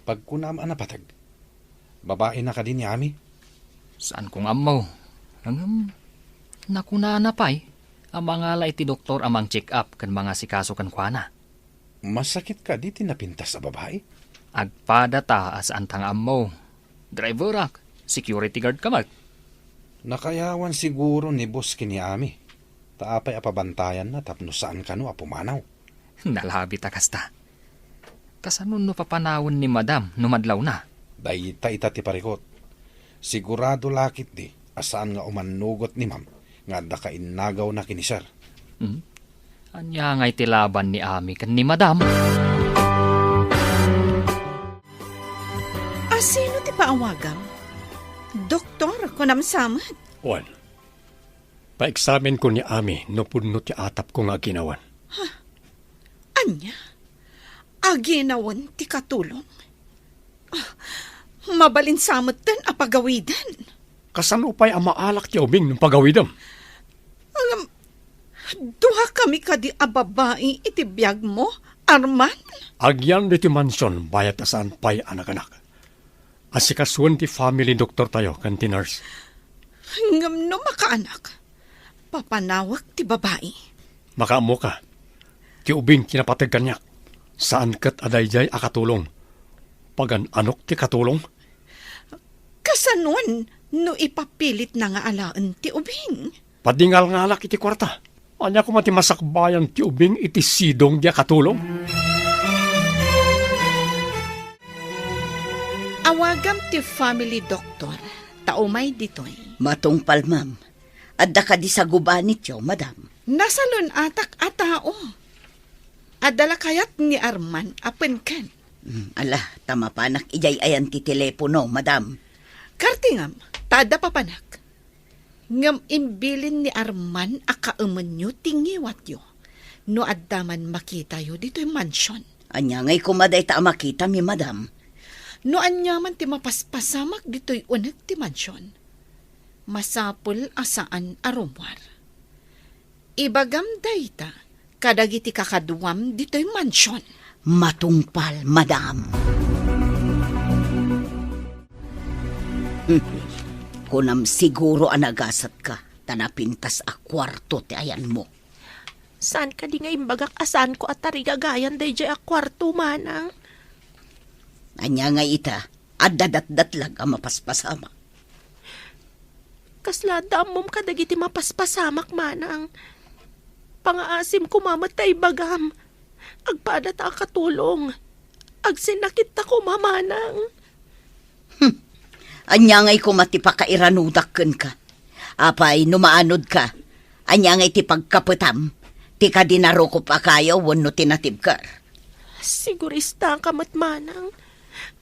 pagkunam a napateg, babaina kadi ni Ami? Saanko nga ammo. Ngem nakunana pay a mangala iti doktor a mang-check up ken mangasikaso kenkuana. Masakit kadi ti napintas a babai? Agpadata a saanta nga ammo. Driverak, security guard ka met. Nakayawan siguro ni boss ken ni Ami. Ta apay a pabantayanna tapno saan kano a pumanaw? Nalabit a kasta. Kasano no papanawen ni madam no madlawna? Dayta ita ti parikot. Sigurado la ketdi a saan nga umannugot ni ma'am nga adda kainnagawna ken ni sir. Hmm? Ania ngay ti laban ni Ami ken ni madam? A sino ti paawagam? Doktor, kunam sa met. Wen, paeksaminko ni Ami no pudno ti atapko nga aginawen. Ania? Aginawen ti katulong? Ah, mabalin sa metten a pagawiden. Kasano pay a maalak ti ubing no pagawidem? Ngem, duakami kadi a babai iti biagmo, Arman? Agyan ditoy mansion bayat a saan pay a naganak. Asikasuen ti family doctor tayo ken ti nurse. Ngem no makaanak, papanawek ti babai. Makaammoka, ti ubing ti napateg kaniak. Saan ket a daydiay a katulong. Pagan-anok ti katulong? Kasanoan no ipapilitna nga alaen ti ubing? Padingalngalak iti kuarta. Ania koma ti masakbayan ti ubing iti sidong di a katulong? Awagam ti family doctor, ta umay ditoy. Matungpal, ma'am. Adda kadi sagubanityo, madam? Nasalun-atak a tao. Adda la kayat ni Arman a penken. Hmm, ala, ta mapanak idiay ayan ti telepono, madam. Kartingam, ta adda papanak. Ngem imbilin ni Arman a kaemenyo ti ngiwatyo no adda man makitayo ditoy mansion. Ania ngay koma dayta a makitami, madam? No ania man ti mapaspasamak ditoy uneg ti mansion, masapul a saan a rummuar. Ibagam dayta kadagiti kakaduam ditoy mansion. Matungpal, madam. Kunam siguro a nagasatka ta napintas a kuarto ti ayanmo. Saan kadi nga imbagak a saanko a tarigagayan daydiay a kuarto, manang? Ania nga ita, adda datdatlag a mapaspasamak? Kasla adda ammom kadagiti mapaspasamak, manang. Pangaasim koma met ta ibagam. Agpada ta a katulong. Agsinnakit ta koma, manang. Hmm. Ania ngay koma ti pakairanudak kenka? Apay, no maanodka, ania ngay ti pagkapetam? Ti kadi narukop a kayo wenno ti natibker? Siguristaka met, manang.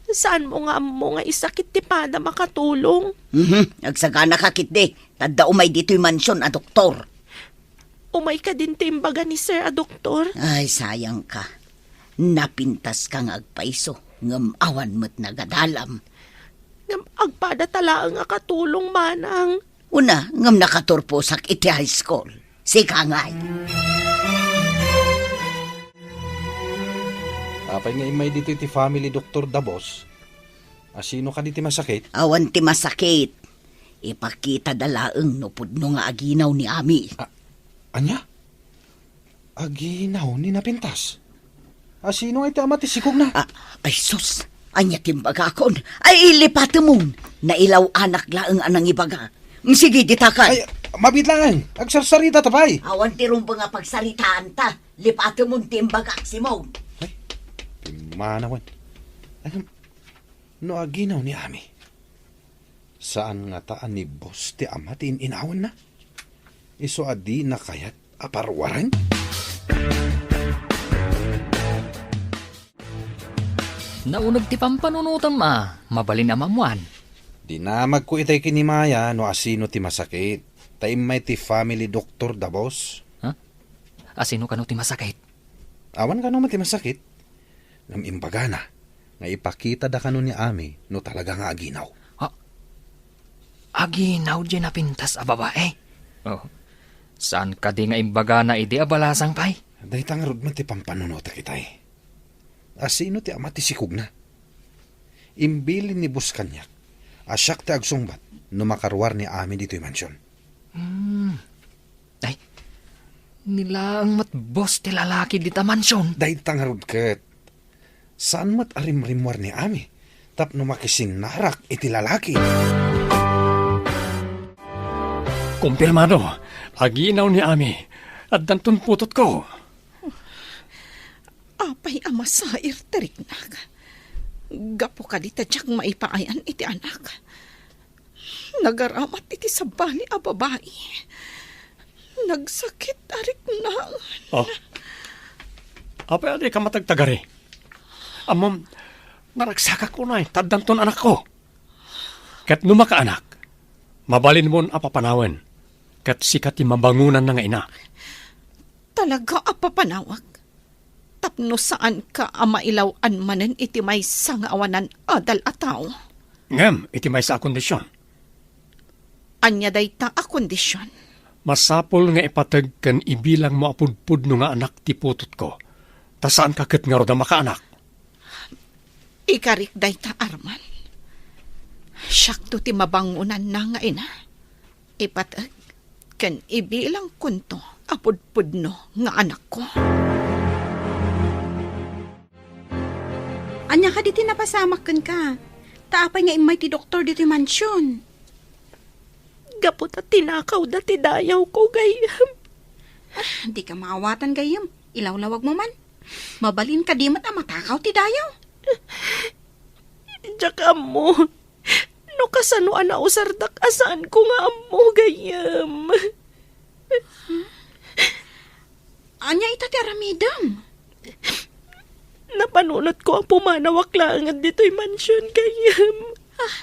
Saanmo nga ammo nga isakit ti padam a katulong? Mhm, agsaganaka ketdi, ta adda umay ditoy mansion a doktor. Umay kadin ti imbaga ni Sir a doktor? Ay, sayangka. Napintaska nga agpayso, ngem awan met nagadalam. Ngem agpada ta laeng a katulong, manang. Una, ngem nakaturposak iti high school. Sika ngay. Apay nga immay ditoy ti family doctor da, boss? Asino kadi ti masakit? Awan ti masakit. Ipakitada laeng no pudno nga aginaw ni Ami. A-, ania? Aginaw ni napintas? Asino nga iti ama ti sikogna? A-, ay sus, ania ti imbagakon? Ay, ilipatemon. Nailaw-anak laeng a nangibaga. Mm, sige, ditakay. Ay, mabiit laeng. Agsarsarita ta pay. Awan ti rumbeng a pagsaritaanta. Lipatemon ti imbagak, Simon. Ay, pimmanawen. Ay, no aginaw ni Ami. Saan ngata a ni boss ti ama ti in-inawenna? Isu a dina kayat a paruaren? Nauneg ti pampanunotem a mabalin a maammuan. Dinamagko itay kinimaya no asino ti masakit. Ta immay ti family doctor da, boss. Ha? Asino kano ti masakit? Awan kano met ti masakit. Ngem imbagana nga ipakitada kano ni Ami no talaga nga aginaw. Ha? Aginaw diay napintas a babae? Oh. Saan kadi nga imbagana idi a balasang pay? Dayta ngarud met ti pampanunotek itay. Asino ti ama ti sikogna? Imbilin ni boss kaniak a siak ti agsungbat no makaruar ni Ami ditoy mansion. Hmm. Ay, ni laeng met boss ti lalaki dita mansion. Dayta ngarud ket, saan met a rimrimmuar ni Ami tapno makisinnarak iti lalaki. Kumpirmado, aginaw ni Ami. Addanton putotko. Apay a masair ti riknak? Gapu kadi ta diak maipaayan iti anak. Nagaramat iti sabali a babai. Nagsakit a riknaan. Oh. Apay a dika matagtagari? Ammom, naragsakak unay, ta addanton anakko. Ket no makaanak, mabalinmon a papanawen, ket sika ti mabangonanna nga ina. Talaga a papanawek? Tapno saanka a mailaw-an manen iti maysa nga awanan adal a tao? Ngem iti maysa a kondision. Ania dayta a kondision? Masapul nga ipateg ken ibilangmo a pudpudno nga anak ti putotko, ta saanka ket ngarud a makaanak. Ikarik dayta, Arman. Siakto ti mabangonanna nga ina. Ipateg ken ibilangkonto a pudpudno nga anakko. Ania kadi ti napasamak kenka? Ta apay nga immay ti doktor ditoy mansion? Gapu ta tinakawda ti dayawko, gayyem. Ah, dika maawatan, gayyem. Ilawlawagmo man. Mabalin kadi met a matakaw ti dayaw. Diak ammo no kasano a nausardak a saanko nga ammo, gayyem. Ania ita ti aramidem? Napanunotko a pumanawak laengen ditoy mansion, gayyem. Ah,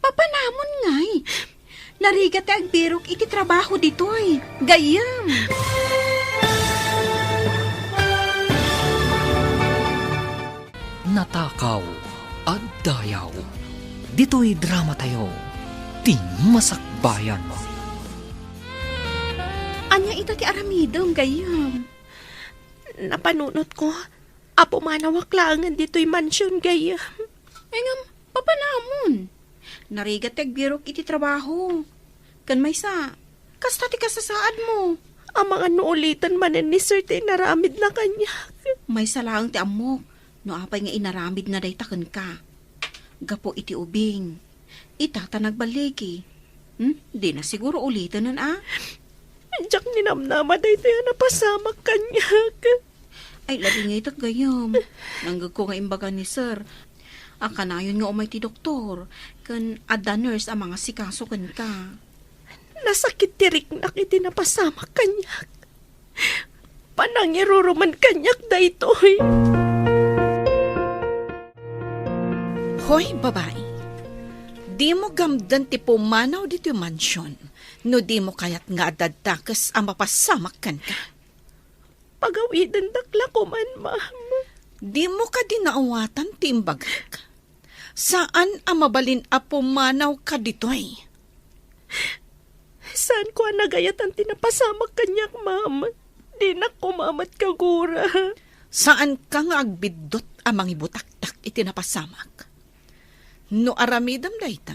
papanamon ngay. Narigat ti agbirok iti trabaho ditoy, gayyem. Natakaw a dayaw. Ditoy dramatayo, ti masakbayan. Ania ita ti aramidem, gayyem? Napanunotko a pumanawak laengen ditoy mansion, gayyem. Ay ngem, papanamon? Narigat ti agbirok iti trabaho. Ken maysa, kasta ti kasasaadmo. Amangan no uliten manen ni Sir ti inaramidna kaniak. Maysa laeng ti ammok no apay nga inaramidna dayta kenka. Gapu iti ubing, ita ta nagballigi. Hmm? Dina siguro ulitenen a? Diak ninamnama daytoy a napasamak kaniak. Ay, ladingitek, gayyem. Nanggegko nga imbaga ni Sir a kanayon nga umay ti doktor ken adda nurse a mangasikaso kenka. Nasakit ti riknak iti napasamak kaniak. Panangirurumen kaniak daytoy. Hoy, babai, dimo gamden ti pumanaw ditoy mansion no dimo kayat nga adda dakes a mapasamak kenka. Pagawidendak la koman, ma'am. Dimo kadi naawatan ti imbagak? Saan a mabalin a pumanawka ditoy. Saanko a nagayatan ti napasamak kaniak, ma'am. Dinak koma met kagura. Saanka nga agbiddut a mangibutaktak iti napasamak. No aramidem dayta,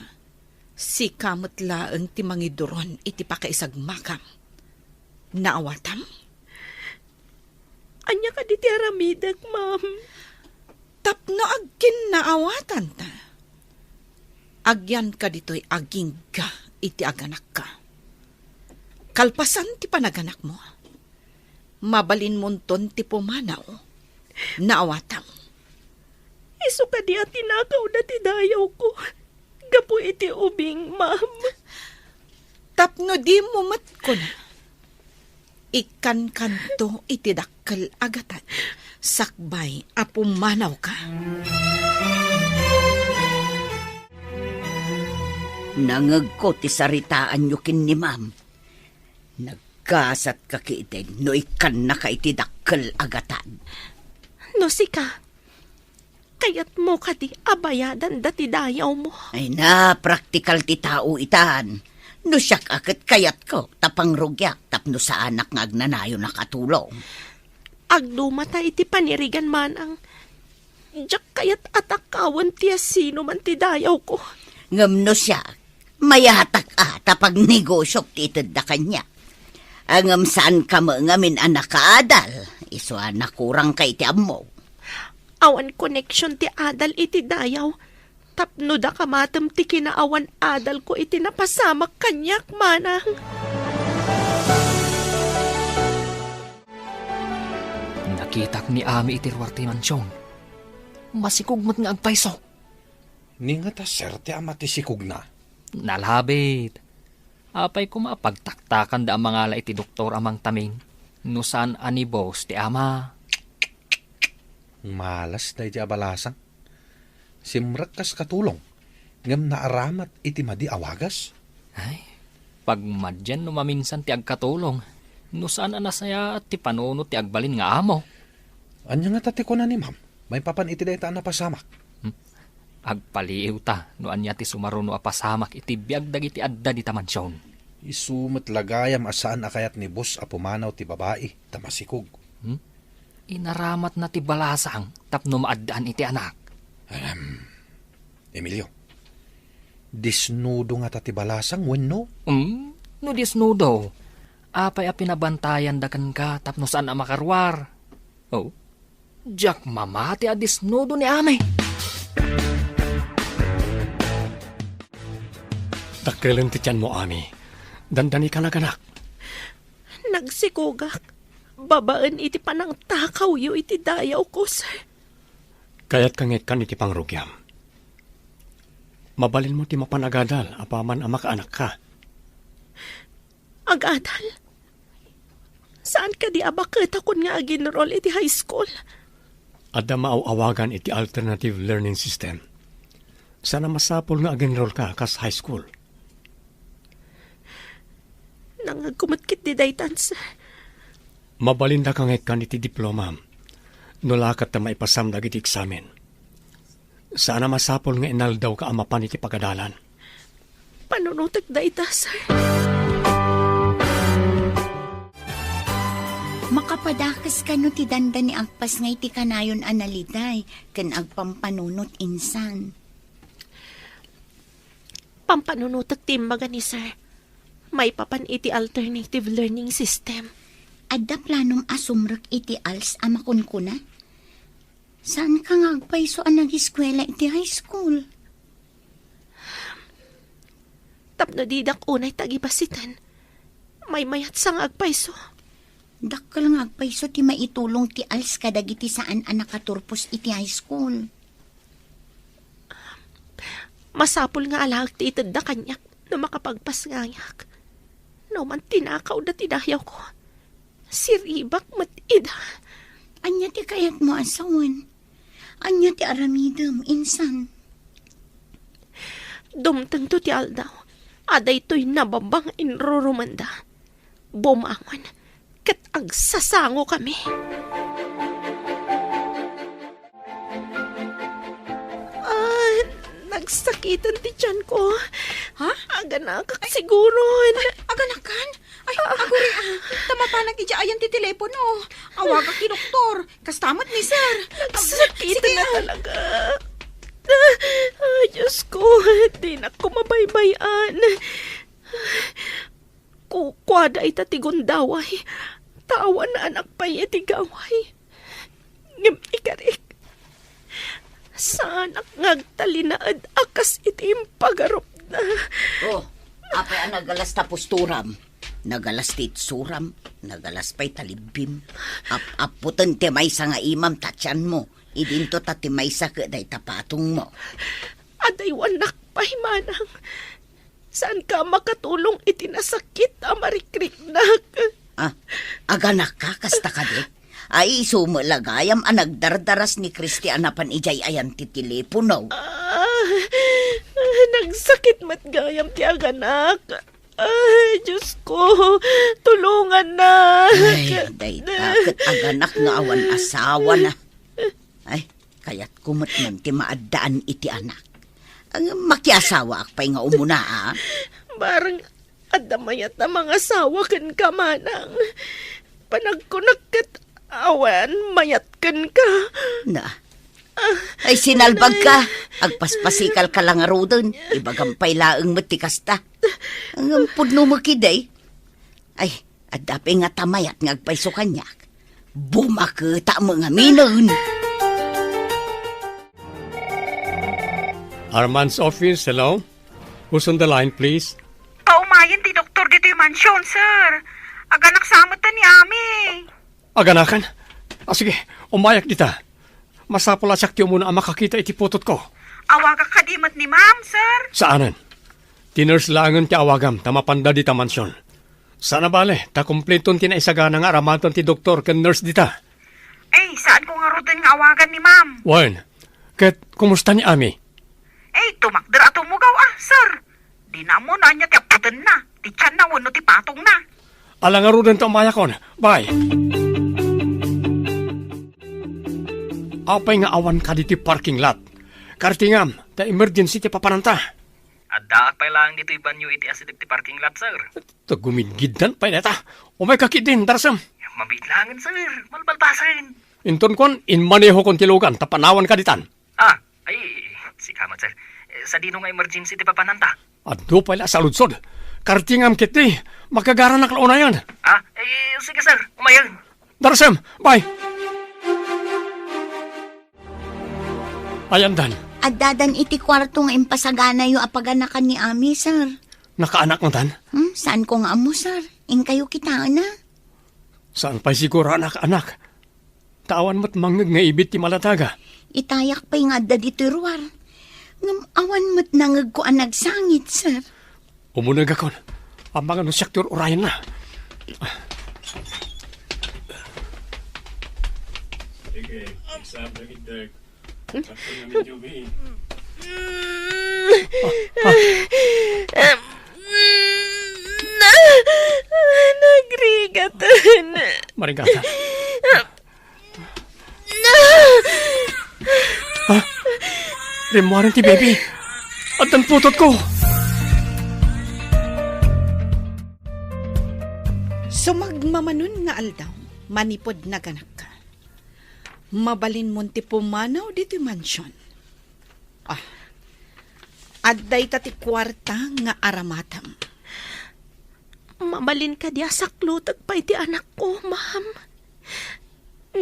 sika met laeng ti mangiduron iti pakaisagmakam. Naawatam? Ania kadi ti aramidek, ma'am? Tapno agkinnaawatanta, agyanka ditoy agingga iti aganakka. Kalpasan ti panaganakmo, mabalinmonton ti pumanaw. Naawatam? Isu kadi a tinakawda ti dayawko gapu iti ubing, ma'am. Tapno dimo met kuna, ikkankanto iti dakkel a gatad sakbay a pumanawka. Nangegko ti saritaanyo ken ni ma'am. Nagkasatka ketdin no ikkannaka iti dakkel a gatad. No sika, kayatmo kadi a bayadanda ti dayawmo? Ay na, praktikal ti tao itan. No siak a ket kayatko ta pangrugiak tapno saanak nga agnanayon a katulong. Agdumata iti panirigan, manang. Diak kayat a takawen ti asinoman ti dayawko. Ngem no siak, mayatak a ta pagnegosiok ti itedda kaniak. Ngem saanka met ngamin a nakaadal, isu a nakurangka iti ammo. Awan koneksion ti adal iti dayaw, tapno daka matem ti kinaawan adalko iti napasamak kaniak, manang. Nakitak ni Ami iti ruar ti mansion. Masikog met nga agpayso. Ni nga ta serte a matisikogna. Nalabit. Apay koma a pagtaktakanda a mangala iti doktor a mangtaming no saan a ni boss ti ama? Malas daydi a balasang. Simrek kas katulong. Ngem naaramat iti madi a wagas? Ay, pagmadian no maminsan ti agkatulong, no saan a nasayaat ti panunot ti agbalin nga amo. Ania ngata ti kuna ni Ma'am maipapan iti dayta a napasamak? Hmm. Agpaliiwta no ania ti sumaruno a pasamak iti biag dagiti adda dita mansion. Isu met la gayam a saan a kayat ni boss a pumanaw ti babai ta masikog. Hmm? Inaramatna ti balasang tapno maaddaan iti anak. Aram, Emilio, disnudo ngata ti balasang wenno? Hmm? No disnudo, apay a pinabantayanda kenka tapno saan a makaruar? Oh, diak mamati a disnudo ni Ami. Dakkelem ti tianmo, Ami. Dandani ka naganak. Nagsikogak babaen iti panangtakawyo iti dayawko, sir. Kayatka nga ikkan iti pangrugiam. Mabalinmo ti mapan agadal apaman a makaanakka. Agadal? Saan kadi a baketakon nga ag-enroll iti high school? Adda maaw-awagan iti alternative learning system. Saan a masapul nga ag-enroll ka kas high school. Nangagko met ketdi daytan, sir. Mabalindaka nga ikkan iti diplomam. No la ket ta maipasam dagiti eksamen. Saan a masapul nga inaldawka a mapan iti pagadalan. Panunotek dayta, sir. Makapadakes kano ti dandani agpasngay ti kanayon a naliday ken agpampanunot insan. Pampanunotek ti imbaga ni sir. Maipapan iti alternative learning system. Adda planom a sumrek iti als a makunkuna? Saanka nga agpayso a nag-eskuela iti high school? Tapno didak unay tagibasiten, maymayatsa nga agpayso. Dakkel nga agpayso ti maitulong ti als kadagiti saan a nakaturpos iti high school. Masapul nga alaek ti itedda kaniak no makapagpasngayak. No man tinakawda ti dayawko, siribak met ida. Ania ti kayatmo a sawen? Ania ti aramidem, insan? Dumtengto ti aldaw a daytoy nababa nga inrurumenda. Bumangon ket agsasangokami. Ah, nagsakiten ti tianko. Ha? Aganakak siguron. Ay, aganakan? Ay, aguri, ah. Ta mapanak idiay ayan ti telepono. Awagak ti doktor. Kasta met ni sir. Nagsakiten na talaga. Ay, Diyos ko, dinak ko mabaybay-an. Kukuada ita ti gundaway, ta awan anak pay iti gaway. Ngem ikarik, saanak nga agtalinaed a kas iti impagarupna. Oh, apay a nagalas ta posturam? Nagalas ti itsuram, nagalas pay ta libbim. Ap-appoten ti maysa nga imam ta tianmo, idinto ta ti maysa ket dayta patongmo. Adaywanak pay, manang. Saanka a makatulong iti nasakit a marikriknak. Ah, aganakka kasta kadi? Ay, isu met la gayam a nagdardaras ni Christy a napan idiay ayan ti telepono. Ah, nagsakit met gayam ti aganak. Ay, Diyos ko, tulongannak. Ay, dayta ket aganak nga awan asawana. Ay, kayatko met man ti maaddaan iti anak. Ang makiasawaak pay nga umuna, a? Bareng adda mayat a mangasawa kenka, manang. Panagkunak ket awan mayat kenka. Na. Ay, sinalbagka. Agpaspasikalka la ngaruden. Ibagam pay laeng met ti kasta. Ngem pudno met ketdi. Ay, adda pay ngata mayat nga agpayso kaniak. Bumaketa met ngaminen. Arman's office, hello? Who's on the line, please? Paumayen ti doktor ditoy mansion, sir. Aganak sa met ni Ami. Aganakan? Ah, sige, umayak dita. Masapul a siak ti umuna a makakita iti putotko. Awagak kadi met ni Ma'am, sir? Saanen. Ti nurse laengen ti awagam ta mapanda dita mansion. Saan a bale, ta kumpleton ti naisagana nga aramaten ti doktor ken nurse dita. Ay, saanko ngaruden nga awagan ni Ma'am. Wen, ket kumusta ni Ami? Ay, tumakder a tumugaw, ah, sir. Dina ammo no ania ti apputenna, ti tianna wenno ti patongna. Ala ngaruden ta umayakon. Bye. Apay nga awan ka ditoy parking lot? Kartingam, ta emergency ti papananta. Addaak pay laeng ditoy banyo iti asideg ti parking lot, sir. Ta gumidgiddan pay dayta. Umay ka ketdin, Darsem. Mabiit laengen, sir. Malbalbasen. Inton kuan, inmanehokon ti lugan, ta panawan ka ditan. Ah, ay, sika met, sir. Eh, sadino nga emergency ti papananta? Adu pay la saludsod. Kartingam ketdi, makagaranak la unayen. Ah, eh, sige, sir. Umayen. Darsem, bye. Ayandan. Addadan iti kuarto nga impasaganayo a paganakan ni Ami, sir. Nakaanak ngatan? Hmm, saanko nga ammo, sir. Inkayo kitaenna. Saan pay siguro a nakaanak? Ta awan met mangngeg nga ibit ti malataga. Itayak pay nga adda ditoy ruar. Ngem awan met nangngegko a nagsangit, sir. Umunegakon. Amangan no siak ti ur-urayenna. Sige, exam na gid, Dirk. Sakto naman, Yubi. Na, nagrigatan. Marigatan. Ha? Rimmuaren ti baby. Addan putotko. Sumagmamanon nga aldaw, manipud naganakka, mabalinmon ti pumanaw ditoy mansion. Ah, adda ita ti kuarta nga aramatem. Mabalin kadi a saklutek pay ti anakko, ma'am?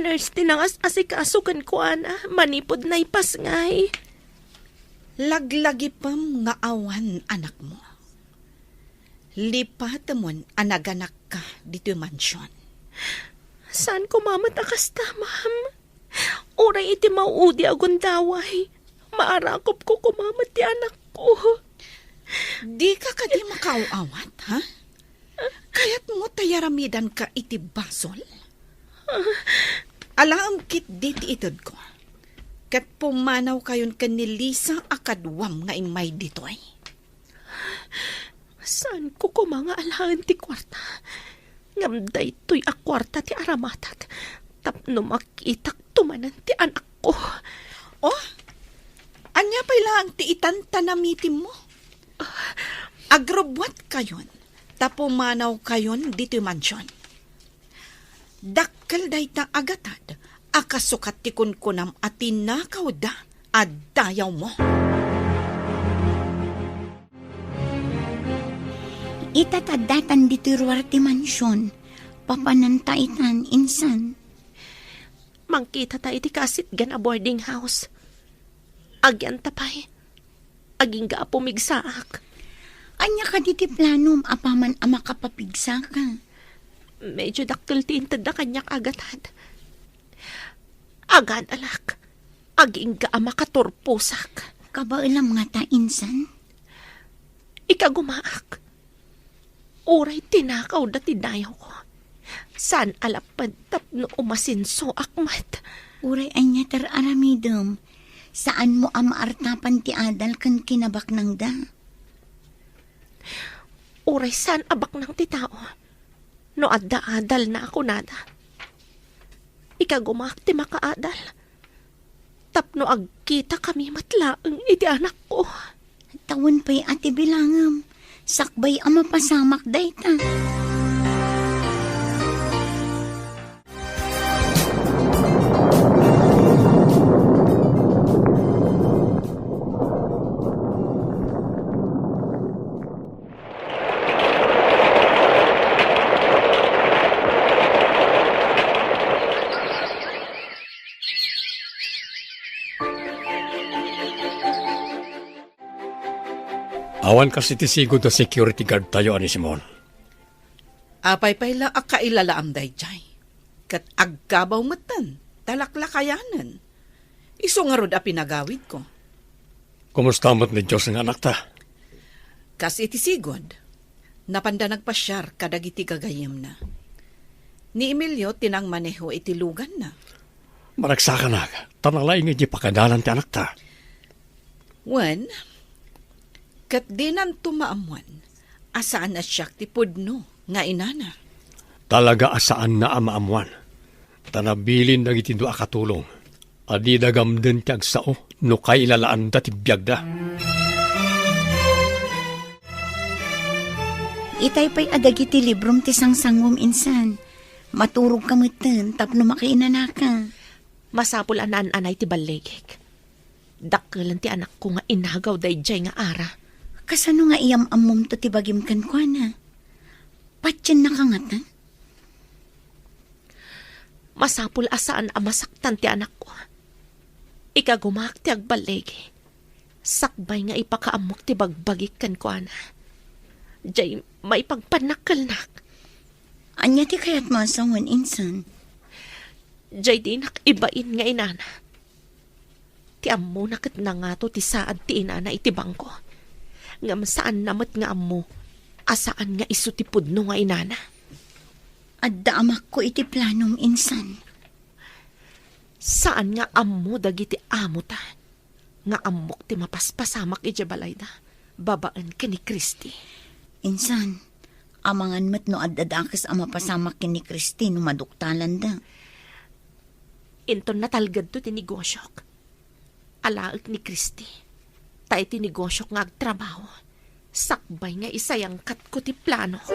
Nurse ti nangas-asikaso kenkuana manipud naipasngay. Laglagipem nga awan anakmo. Lipatemon a naganakka ditoy mansion. Saan koma met a kasta, ma'am? Uray iti mauudi a gundaway, maarakupko koma met ti anakko. Dika kadi makaaw-awat, ha? Kayatmo ta yaramidanka iti basol? Alaem ketdi ti itedko. Ket pumanawkayon ken ni Lisa a kaduam nga immay ditoy. Saanko koma nga alaen ti kuarta. Ngem daytoy a kuarta ti aramatak tapno makitak to manen ti anakko. Oh, ania pay laeng ti itantanamitimmo? Agrubbuatkayon ta pumanawkayon ditoy mansion. Dakkel dayta a gatad a kasukat ti kunkunam a tinakawda a dayawmo. Ita ta addatan ditoy ruar ti mansion, papananta itan, insan. Mangkitata iti kasitgan a boarding house. Agyanta pay. Agingga a pumigsaak. Ania kadi ti planom apaman a makapapigsaka? Medyo dakkel ti intedda kaniak a gatad. Agadalak. Agingga a makaturposak. Kabaelam ngata, insan? Ikagumaak. Uray tinakawda ti dayawko, saan a lapped tapno umasensoak met. Uray ania ti ar-aramidem, saanmo a maartapan ti adal ken kinabaknangda. Uray saan a baknang ti tao, no adda adalna a kunada. Ikagumaak ti makaadal. Tapno agkitakami met laeng iti anakko. Tawen pay a ti bilangem, sakbay a mapasamak dayta. Awan kas iti sigud a security guard tayo, Anisimon. Apay pay la a kailalaam daydiay? Ket agkabaw metten, talaklakayanen. Isu ngarud a pinagawidko. Kumusta met ni Dios nga anakta? Kas iti sigud, napanda nagpasiar kadagiti gagayyemna. Ni Emilio ti nangmaneho iti luganna. Maragsakanak, ta nalaing iti pakadalan ti anakta. Wen, ket dinanto maammuan a saan a siak ti pudno nga inana. Talaga a saanna a maammuan, ta nabilin dagiti dua a katulong a dida gamden ti agsao no kailalaanda ti biagda. Itay pay a dagiti librom ti sangsanguem insan. Maturogka metten tapno makainanaka. Masapul a naan-anay ti balligik. Dakkelen ti anakko nga inagaw daydiay nga ara. Kasano nga iyam-ammomto ti bagim kenkuana? Patiennaka ngata? Masapul a saan a masaktan ti anakko. Ikagumaak ti agballigi. Sakbay nga ipakaammok ti bagbagik kenkuana. Jay maipagpannakkelnak. Ania ti kayatmo a sawen, insan? Jay dinak ibain nga inana. Ti ammona ket nangato ti saad ti inana iti bangko. Ngem saanna met nga ammo a saan nga isu ti pudno nga inana. Adda amakko iti planom, insan. Saan nga ammo dagiti amota nga ammok ti mapaspasamak idiay balayda babaen ken ni Christy. Insan, amangan met no adda dakes a mapasamak ken ni Christy no maduktalanda. Inton natalgedto ti negosiok, alaek ni Christy. Ta iti negosiok nga agtrabaho, sakbay nga isayangkatko ti planok.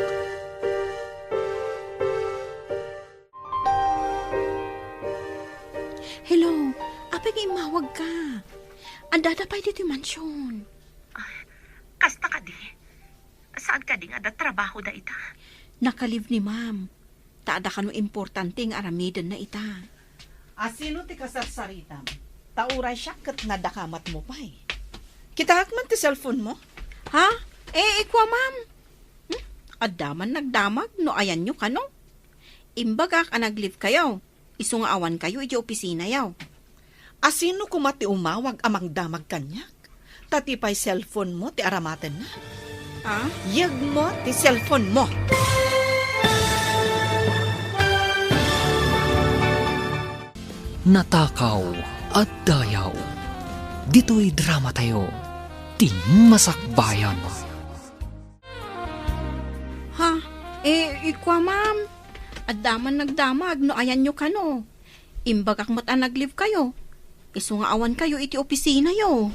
Hello, apay nga immawagka? Addada pay ditoy mansion. Ah, kasta kadi? Saan kadi nga adda trabaho dayta? Naka-leave ni ma'am. Ta adda kano importante nga aramidenna ita. Asino ti kasarsaritam? Ta uray siak ket nadakamatmo pay. Kitaak man ti cellphone mo. Ha? Eh, ikua, ma'am. Hmm? Adda man nagdamag no ayanyo kano. Imbagak a nag-leave kayo. Isu nga awan kayo iti opisinayo. Asino koma ti umawag a mangdamag kaniak? Ta ti pay cellphone mo ti aramatenna. Ah? Yegmo ti cellphone mo. Natakaw a dayaw. Ditoy dramatayo, ti Masakbayan. Ha? Eh, ikua, ma'am. Adda man nagdamag no ayanyo kano. Imbagak met a nag-leave kayo. Isu nga awan kayo iti opisinayo.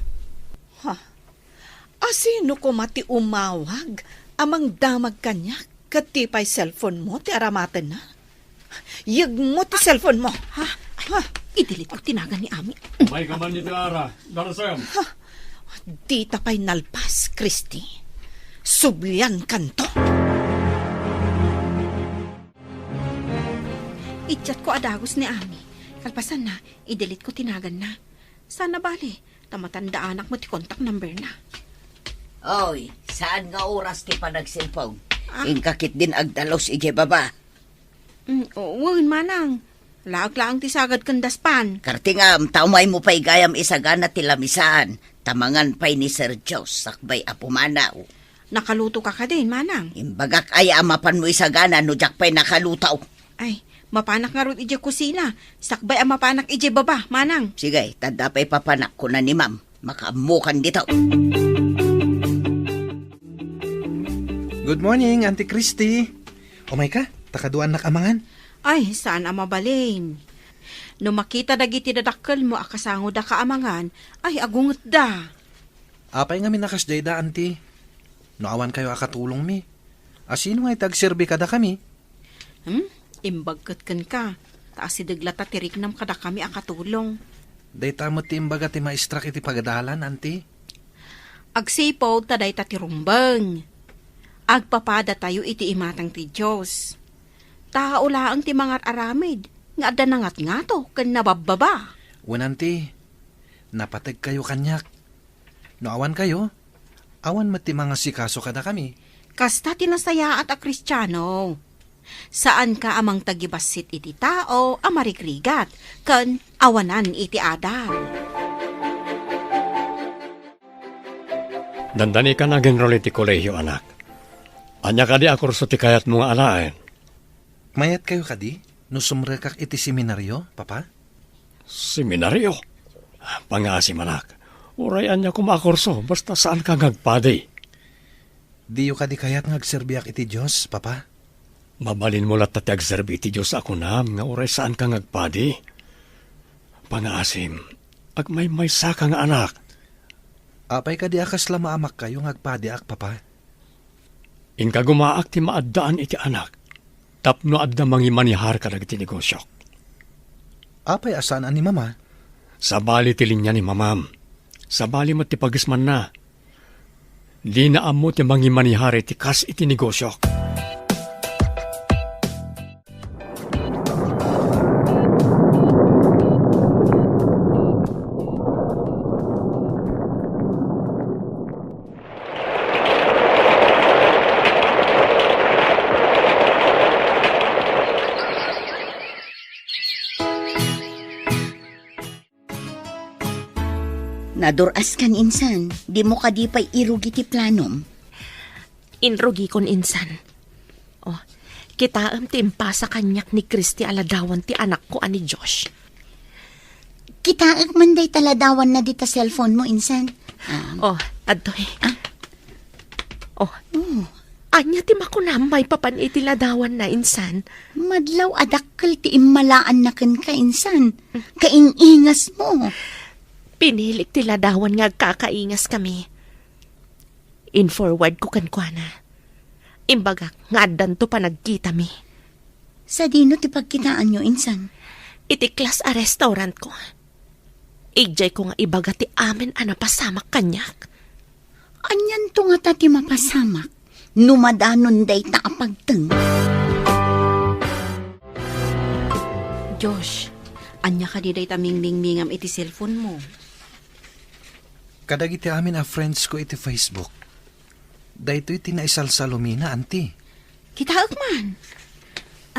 Ha? Asino koma ti umawag a mangdamag kaniak ket ti pay cellphone mo ti aramatenna? Yegmo ti cellphone mo. Ha? Ay, ha? I-delete ko ti nagan ni Ami. May ka man iti ara, Darasem. Ha? Dita pay nalpas, Christy. Sublian kanto. I-chat ko a dagus ni Ami. Kalpasanna, i-delete ko ti naganna. Sana bali, ta matandaanak mo ti contact number na. Oy, saan nga oras ti panagselpon? Ah. Inka ketdin agdalus idiay baba. Mm, o, wen, manang. Laag laeng ti sagad ken daspan. Kartingam, ta umaymo pay gayam isagana ti lamisaan. Ta mangan pay ni Sir Jos, sakbay a pumanaw. Nakaluto ka kadin, manang? Imbagak aya a mapanmo isagana no diak pay nakaluto. Ay, mapanak ngarud idiay kusina. Sakbay a mapanak idiay baba, manang. Sige, ta adda pay papanak, kuna ni ma'am. Makaammokan dito. Good morning, Auntie Christy. Umay ka, ta kaduannak a mangan. Ay, saan a mabalin. No makita dagiti dadakkelmo a kasangoda ka a mangan, ay, agungetda. Apay ngamin a kasdayda, Auntie? No awan kayo a katulongmi, asino nga iti agserbi kadakami? Hmm? Imbag ket kenka, ta asideg latta ti riknam kadakami a katulong. Dayta met ti imbaga ti maestrak iti pagadalan, Auntie. Agsipud ta dayta ti rumbeng. Agpapadatayo iti imatang ti Dios. Tao laeng ti mangar-aramid nga adda nangatngato ken nababbaba. Wen, Auntie, napategkayo kaniak. No awan kayo, awan met ti mangasikaso kadakami. Kasta ti nasayaat a Kristiano. Saanka a mangtagibassit iti tao a marigrigat ken awanan iti adal. Dandani ka nag-enroll iti kolehio, anak. Ania kadi a kurso ti kayatmo nga alaen? Mayat kayo kadi no sumrekak iti seminario, Papa? Seminario? Pangaasim, anak. Uray ania koma a kurso, basta saanka nga agpadi. Diyo kadi kayat nga agserbiak iti Dios, Papa? Mabalinmo latta ti agserbi iti Dios a kunam nga uray saanka nga agpadi. Pangaasim, agmaymaysaka nga anak. Apay kadi a kasla maamakkayo nga agpadiak, Papa? Inkagumaak ti maaddaan iti anak tapno adda mangimanihar kadagiti negosiok. Apay a saan a ni Mama? Sabali ti linia ni Mamam. Sabali met ti pagismanna. Dina ammo ti mangimanihar iti kas iti negosiok. Nadur-askan insan, dimo kadi pay irugi ti planom? Inrugikon insan. Oh, kitaem ti impasa kaniak ni Christy a ladawan ti anakko a ni Josh. Kitaek man dayta ladawanna dita cellphone mo, insan. Ah. Oh, adtoy. Ah. Oh. Oh. Ania ti makunam maipapan iti ladawanna, insan? Madlaw a dakkel ti immalaanna kenka, insan. Kaing-ingas mo. Pinilik ti ladawan nga agkakaingas kami. In-forward ko kenkuana. Imbagak nga addanto panagkitami. Sadino ti pagkitaanyo, insan? Iti class a restaurant ko. Idiay ko nga ibaga ti amin a napasamak kaniak. Anianto ngata ti mapasamak no madanon dayta a pagteng? Josh, ania kadi dayta mingmingmingam iti cellphone mo? Kadagiti amin a friends ko iti Facebook. Daytoy ti naisalsalumina, anti. Kitaek man.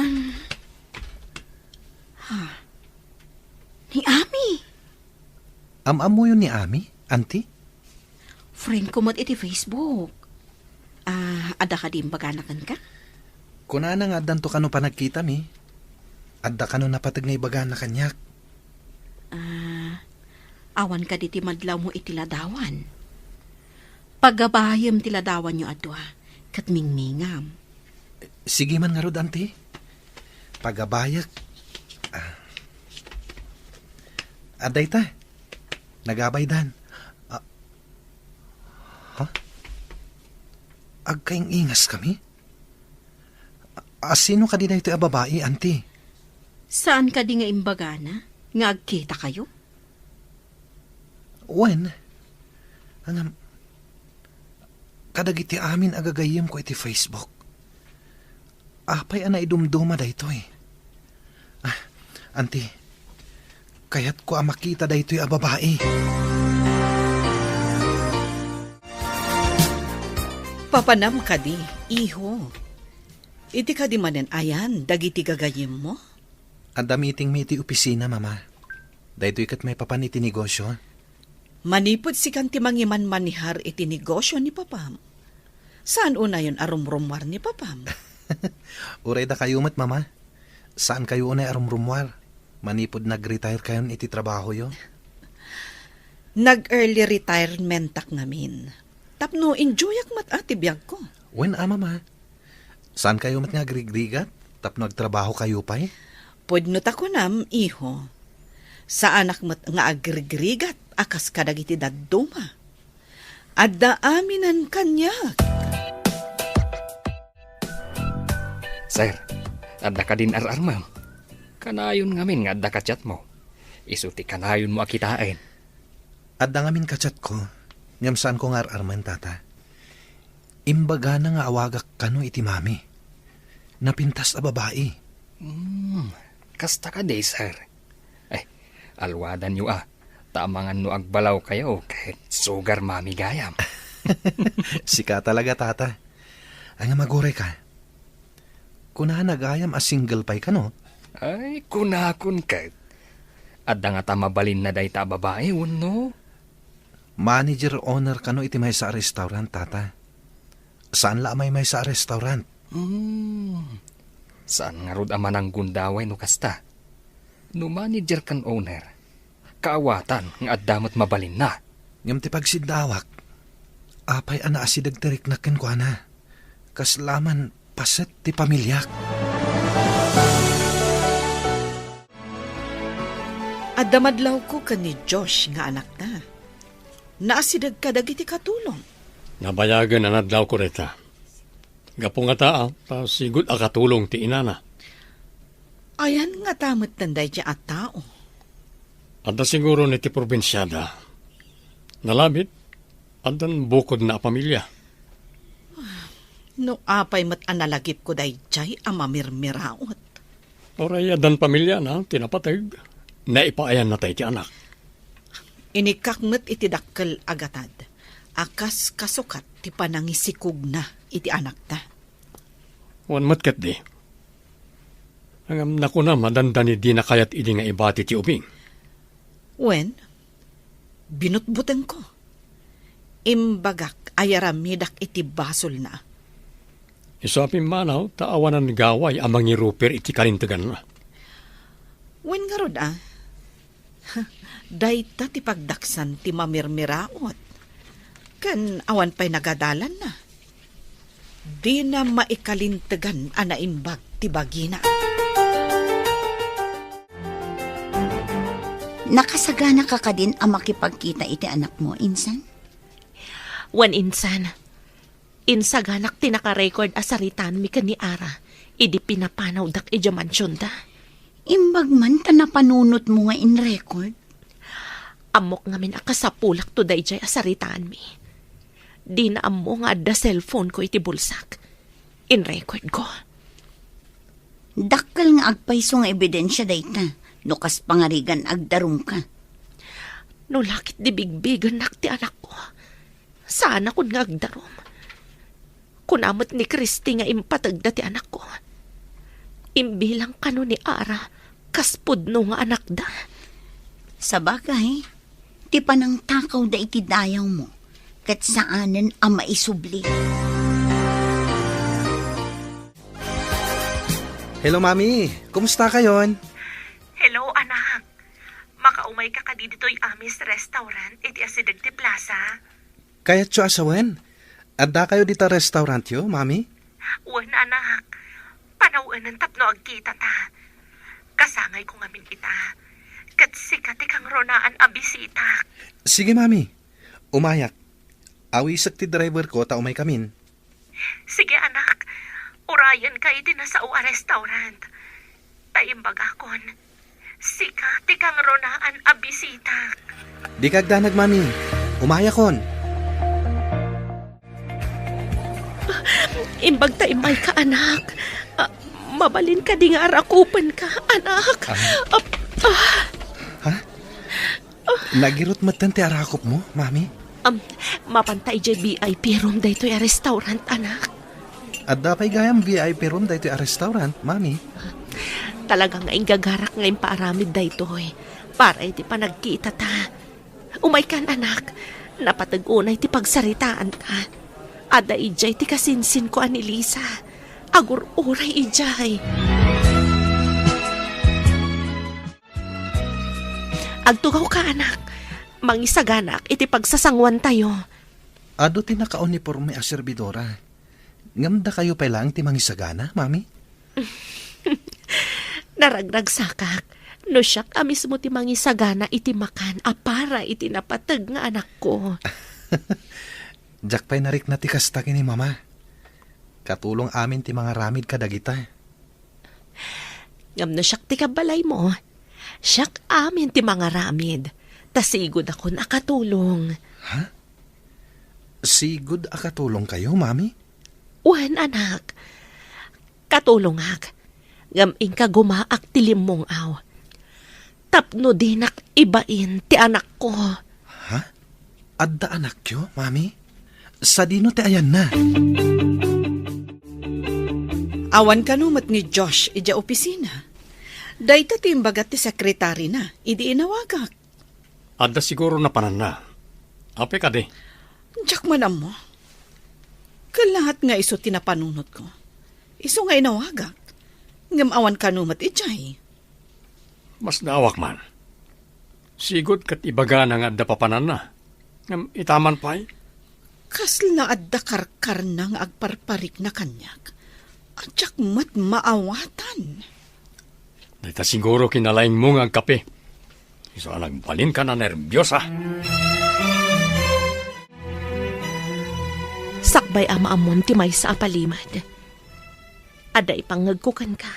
Ah. Ha. Ni Ami. Am-ammoyo ni Ami, anti? Friend ko met iti Facebook. Ah, adda kadi imbagana kenka? Kunana nga addanto kano panagkitami. Adda kano napateg nga ibagana kaniak. Ah, awan kadi ti madlawmo iti ladawan? Pagabayem ti ladawanyo a dua, ket mingmingam. Sige man ngarud, anti. Pagabayek. Ah. Adda ita. Nagabaydan. Ah. Ha? Agkaing-ingas kami? A, sino kadi daytoy a babai, anti? Saan kadi nga imbagana nga agkita kayo? Wen, ngem, kadagiti amin a gagayyemko iti Facebook. Apay a naidumduma daytoy? Ah, anti, kayatko a makita daytoy a babai. Papanam kadi, iho? Iti kadi manen ayan dagiti gagayyemmo? Adda meetingmi iti opisina, Mama. Daytoy ket maipapan iti negosio. Manipud sikan ti mangimanmanihar iti negosio ni papam, saan unayon a rumrummuar ni papam? Uray dakayo met, Mama. Saan kayo unay a rumrummuar manipud nag-retire kayon iti trabahoyo? Nag-early retirementak ngamin. Tapno enjoyak met a ti biagko. Wen a, Mama. Saan kayo met nga agrigrigat tapno agtrabaho kayo pay? Pudno ta kunam, iho. Saanak met nga agrigrigat a kas kadagiti dadduma. Adda aminen kaniak. Sir, adda kadin ar-armem? Kanayon ngamin nga adda ka-chatmo. Isu ti kanayonmo a kitaen. Adda ngamin ka-chatko, ngem saanko nga ar-armen, Tata. Imbagana nga awagak kano iti mami. Napintas a babai. Hmm, kasta kadi, sir. Ay, alwadanyo a, ta amangan no agbalawkayo ket sugar mami gayam. Sika talaga, Tata. Ay nga, magurayka. Kunana gayam a single pay kano? Ay, kunakon ket. Adda ngata mabalinna dayta a babai, wenno? Manager owner kano iti maysa a restaurant, Tata. Saan la a maymaysa a restaurant. Hmm. Saan ngarud a mananggundaway no kasta. No manager ken owner, kaawatan nga adda met mabalinna. Ngem ti pagsiddawak, apay a naasideg ti riknak kenkuana? Kasla man paset ti pamiliak. Adda madlawko ken ni Josh nga anakta. Naasideg kadagiti katulong. Nabayagen a nadlawko dayta. Gapu ngata, ta sigud a katulong ti inana. Ayan ngata metten daydiay a tao? Adda siguro iti probinsiada. Nalabit, addan bukodna a pamilya. No apay met a nalagipko daydiay a mamirmiraot. Uray addan pamilyana ti napateg, naipaayanna tay ti anak. Inikak met iti dakkel a gatad, a kas kasukat ti panangisikugna iti anakta. Wen met ketdi. Ngem nakunam a dandani dina kayat idi nga ibati ti ubing. Wen, binutbutengko. Imbagak a yaramidak iti basolna. Isu a pimmanaw ta awanan gaway a mangiruper iti kalinteganna. Wen ngarud a, dayta ti pagdaksan ti mamirmiraot. Ken awan pay nagadalanna. Dina maikalintegan a naimbag ti bagina. Nakasaganaka kadin a makipagkita iti anakmo, insan? Wen, insan. Insaganak ti naka-record a saritaanmi ken ni Ara idi pinapanawdak idiay mansionda. Imbag man ta napanunotmo nga in-record? Ammok ngamin a kasapulakto daydiay a saritaanmi. Dina ammo nga adda cellphone-ko iti bulsak. In-record-ko. Dakkel nga agpayso nga ebidensia dayta, no kas pangarigan agdarumka. No la ketdi bigbigennak ti anakko, saanakon nga agdarum. Kuna met ni Christy nga impategda ti anakko. Imbilang kano ni Ara kas pudno nga anakda. Sabagay, ti panangtakawda iti dayawmo, ket saanen a maisubli. Hello, Mami. Kumusta kayon? Hello, anak. Makaumayka kadi ditoy Amis Restaurant iti asideg ti plaza? Kayatyo a sawen? Adda kayo dita restaurantyo, Mami? Wen, anak. Panawen tapno agkitata. Kasangayko ngamin ita. Ket sika ti kangrunaan a bisitak. Sige, Mami. Umayak. Awisek ti driverko ta umaykamin. Sige, anak. Urayenka iti nasao a restaurant. Ta imbagakon, sika ti kangrunaan a bisitak. Dika agdanag, Mami. Umayakon. Imbag ta immayka, anak. Ah, mabalin kadi nga arakupenka, anak. Ah. Ah, ah. Ha? Nagirut metten ti arakupmo, Mami? Am, mapanta idiay V I P room daytoy a restaurant, anak. Adda pay gayam V I P room daytoy a restaurant, Mami? Talaga nga inggagarak nga impaaramid daytoy para iti panagkitata. Umaykan, anak. Napateg unay ti pagsaritaanka. Adda idiay ti kasinsinko a ni Lisa. Agur-uray idiay. Agtugawka, anak. Mangisaganaak iti pagsasanguantayo. Adu ti nakauniporme a serbidora. Ngem dakayo pay laeng ti mangisagana, Mami? Naragragsakak no siak a mismo ti mangisagana iti makan a para iti napateg nga anakko. Diak pay narikna ti kasta ken ni Mama. Katulong amin ti mangaramid kadagita. Ngem no siak ti kabalaymo, siak amin ti mangaramid, ta sigudakon a katulong. Ha? Sigud a katulongkayo, Mami? Wen, anak. Katulongak, ngem inka gumaak ti limmong-aw. Tapno dinak ibain ti anakko. Ha? Adda anakyo, Mami? Sadino ti ayanna? Awan kano met ni Josh idiay opisina. Dayta ti imbaga ti sekretarina idi inawagak. Adda siguro napananna. Apay kadi? Diak man ammo. Kellaat nga isu ti napanunotko. Isu nga inawagak. Ngem awan kano met idiay. Masdaawak man. Sigud ket ibagana nga adda papananna. Ngem ita man pay? Kasla adda karkarna nga agparparikna kaniak. Diak met maawatan. Dayta siguro kinalaingmo nga agkape. Isu a nagbalinka a nerbiosa. Sakbay a maammoam ti maysa a palimed, adda ipangngegko kenka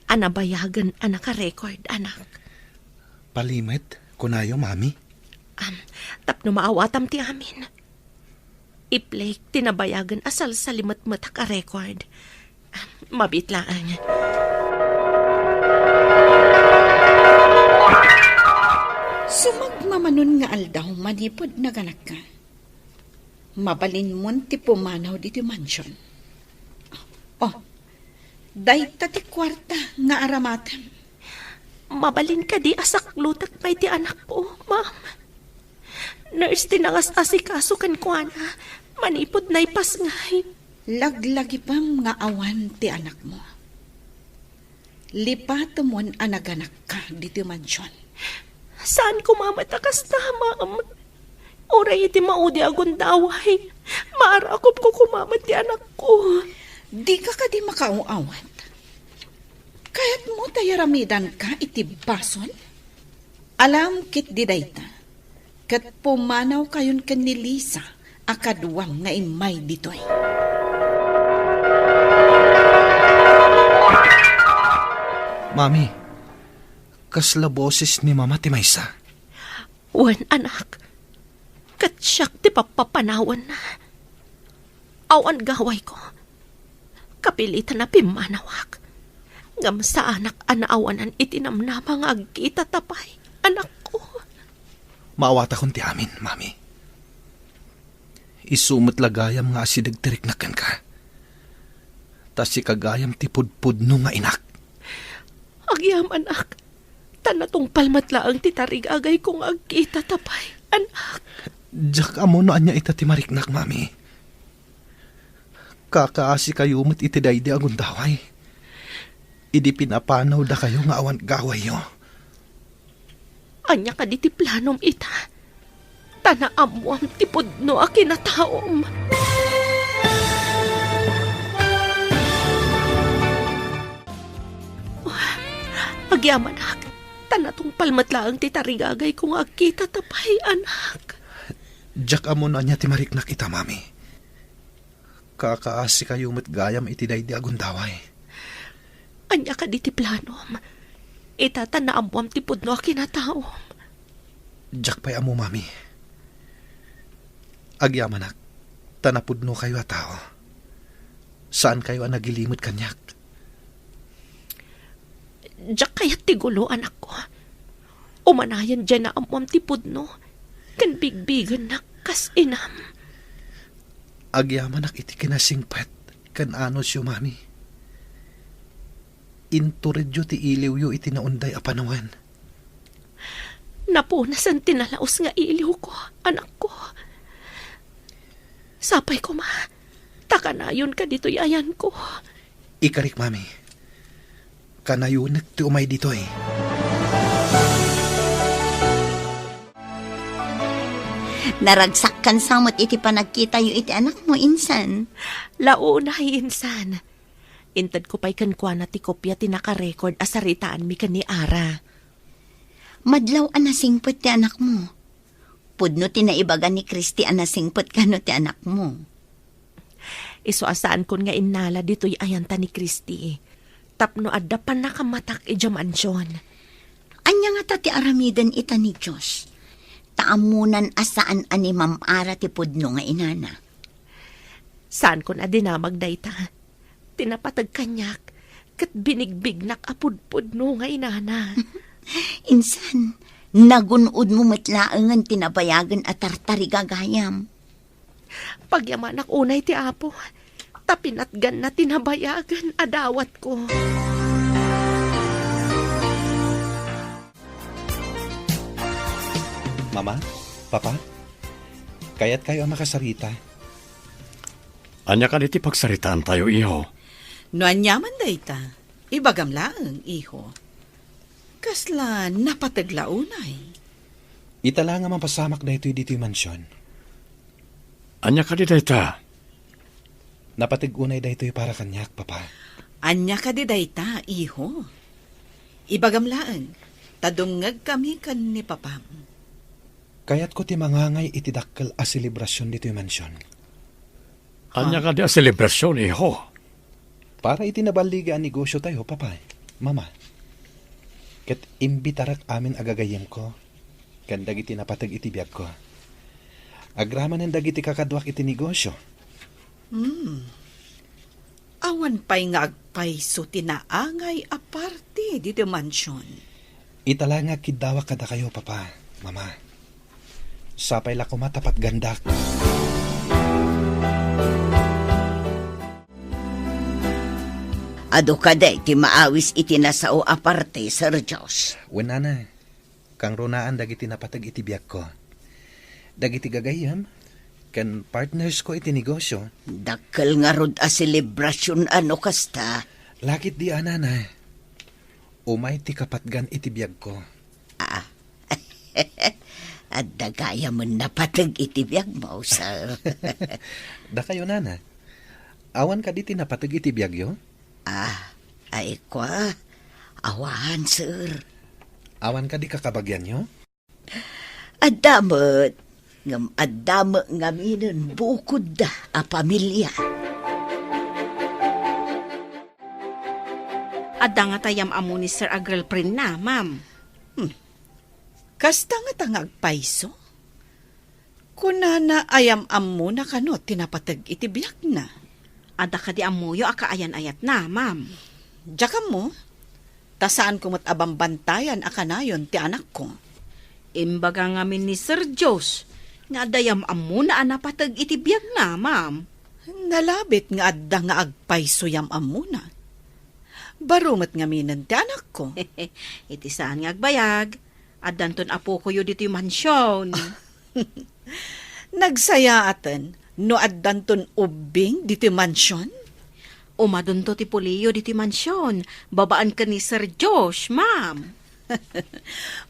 a nabayagen a nakarecord, anak. Palimed, kunayo, Mami? Am, tapno maawatam ti amin. I-play ti nabayagen a salsalimetmetak a record. Mabiit laeng. Sumagmamano nga aldaw manipud naganakka, mabalinmon ti pumanaw ditoy mansion. Oh, dayta ti kuarta nga aramatem. Mabalin kadi a saklotek pay ti anakko, ma'am? Nurse ti nangas-asikaso kenkuana manipud naipasngay. Laglagipem nga awan ti anakmo. Lipatemon a naganakka ditoy mansion. Saan koma met a kasta, ma'am. Uray iti maudi a gundaway, maarakupko koma met ti anakko. Dika kadi makaaw-awat? Kayatmo ta aramidanka iti basol? Alam ketdi dayta, ket pumanawkayon ken ni Lisa a kaduam nga immay ditoy. Mami, kasla boses ni Mama ti maysa? Wen, anak. Ket siak ti pappapanawanna. Awan gawayko. Kapilitan a pimmanawak. Ngem saanak a naawanan iti namnama nga agkitata pay, anakko. Maawatakon ti amin, Mami. Isu met la gayam nga asideg ti riknak kenka. Ta sika gayam ti pudpudno nga inak. Agyamanak, ta natungpal met laeng ti tarigagayko nga agkitata pay, anak. Diak ammo no ania ita ti mariknak, Mami. Kakaasikayo met iti daydi a gundaway. Idi pinapanawdakayo nga awan gawayyo. Ania kadi ti planom ita? Ta naammoam ti pudno a kinataom. Agyamanak, ta natungpal met laeng ti tarigagayko nga agkitata pay, anak. Diak ammo no ania ti mariknak ita, Mami. Kakaasikayo met gayam iti daydi a gundaway. Ania kadi ti planom? Ita ta naammoam ti pudno a kinataom. Diak pay ammo, Mami. Agyamanak, ta napudnokayo a tao. Saankayo a naglimed kaniak. Diak kayat ti gulo, anakko. Umanayen diay naammoam ti pudno, ken bigbigennak kas inam. Agyamanak iti kinasingpet ken anusyo, Mami. Inturedyo ti iliwyo iti naunday a panawen. Napunasen ti nalaus nga iliwko, anakko. Sapay koma, ta kanayonka ditoy ayanko. Ikarik, Mami. Kanayonek ti umay ditoy. Naragsakkan sa met iti panagkitayo iti anakmo, insan. Launay, insan. Intedko pay kenkuana ti kopia ti nakarecord a saritaanmi ken ni Ara. Madlaw a nasingpet ti anakmo. Pudno ti naibaga ni Christy a nasingpet kano ti anakmo. Isu a saankon nga innala ditoy ayanta ni Christy, tapno adda pannakamatak idiay mansion. Ania ngata ti aramiden ita ni Dios? Ta ammonan a saan a ni Ma'am Ara ti pudno nga inana. Saankon a dinamag dayta. Ti napateg kaniak, ket binigbignak a pudpudno nga inana. Insan, nagun-odmo met laengen ti nabayagen a tartarigagayam. Pagyamanak unay ti Apo, ta pinatganna ti nabayagen a dawatko. Mama, Papa, kayatkayo a makasarita? Ania kadi ti pagsaritaantayo, iho? No aniaman dayta, ibagam laeng, iho. Kasla napateg la unay? Ita la nga mapasamak daytoy ditoy mansion. Ania kadi dayta? Napateg unay daytoy para kaniak, Papa. Ania kadi dayta, iho? Ibagam laeng, ta dumngegkami ken ni Papam. Kayatko ti mangangay iti dakkel a selebrasion ditoy mansion. Ania kadi a selebrasion, iho? Para iti naballiga a negosiotayo, Papa, Mama. Ket imbitarak amin a gagayyemko ken dagiti napateg iti biagko. Agramanen dagiti kakaduak iti negosio. Hmm. Awan pay nga agpayso ti naangay a party ditoy mansion. Ita la nga agkiddawak kadakayo, Papa, Mama. Sapay la koma ta patgandak. Adu kadi ti maawis iti nasao a party, Sir Josh? Wen, Nana. Kangrunaan dagiti napateg iti biagko. Dagiti gagayyem ken partnersko iti negosio. Dakkel ngarud a selebrasion a no kasta. Lakit di, a, Nana. Umay ti kapatgan iti biagko. Ah. Adda gayamen napateg iti biagmo, sir. Dakayo, Nana. Awan kadi ti napateg iti biagyo? Ah, ay kwa. Awan, sir. Awan kadi kakabagianyo? Adda met, ngem adda met ngaminen bukodda a pamilia. Adda ngata yam-ammo ni sir a girlfriendna, ma'am. Hmm. Kasta ngata nga agpayso? Kunana a yam-ammona kano ti napateg iti biagna. Adda kadi ammoyo a kaayan-ayatna, ma'am? Diak ammo, ta saanko met a bambantayan a kanayon ti anakko. Imbaga ngamin ni Sir Josh nga adda yam-ammona a napateg iti biagna, ma'am. Nalabit nga adda nga agpayso yam-ammona. Baro met ngaminen ti anakko. Iti saan nga agbayag, addanton apokoyo ditoy mansion. Nagsayaaten no addanton ubbing ditoy mansion? Umadunto ti puliyo ditoy mansion, babaen ken ni Sir Josh, ma'am.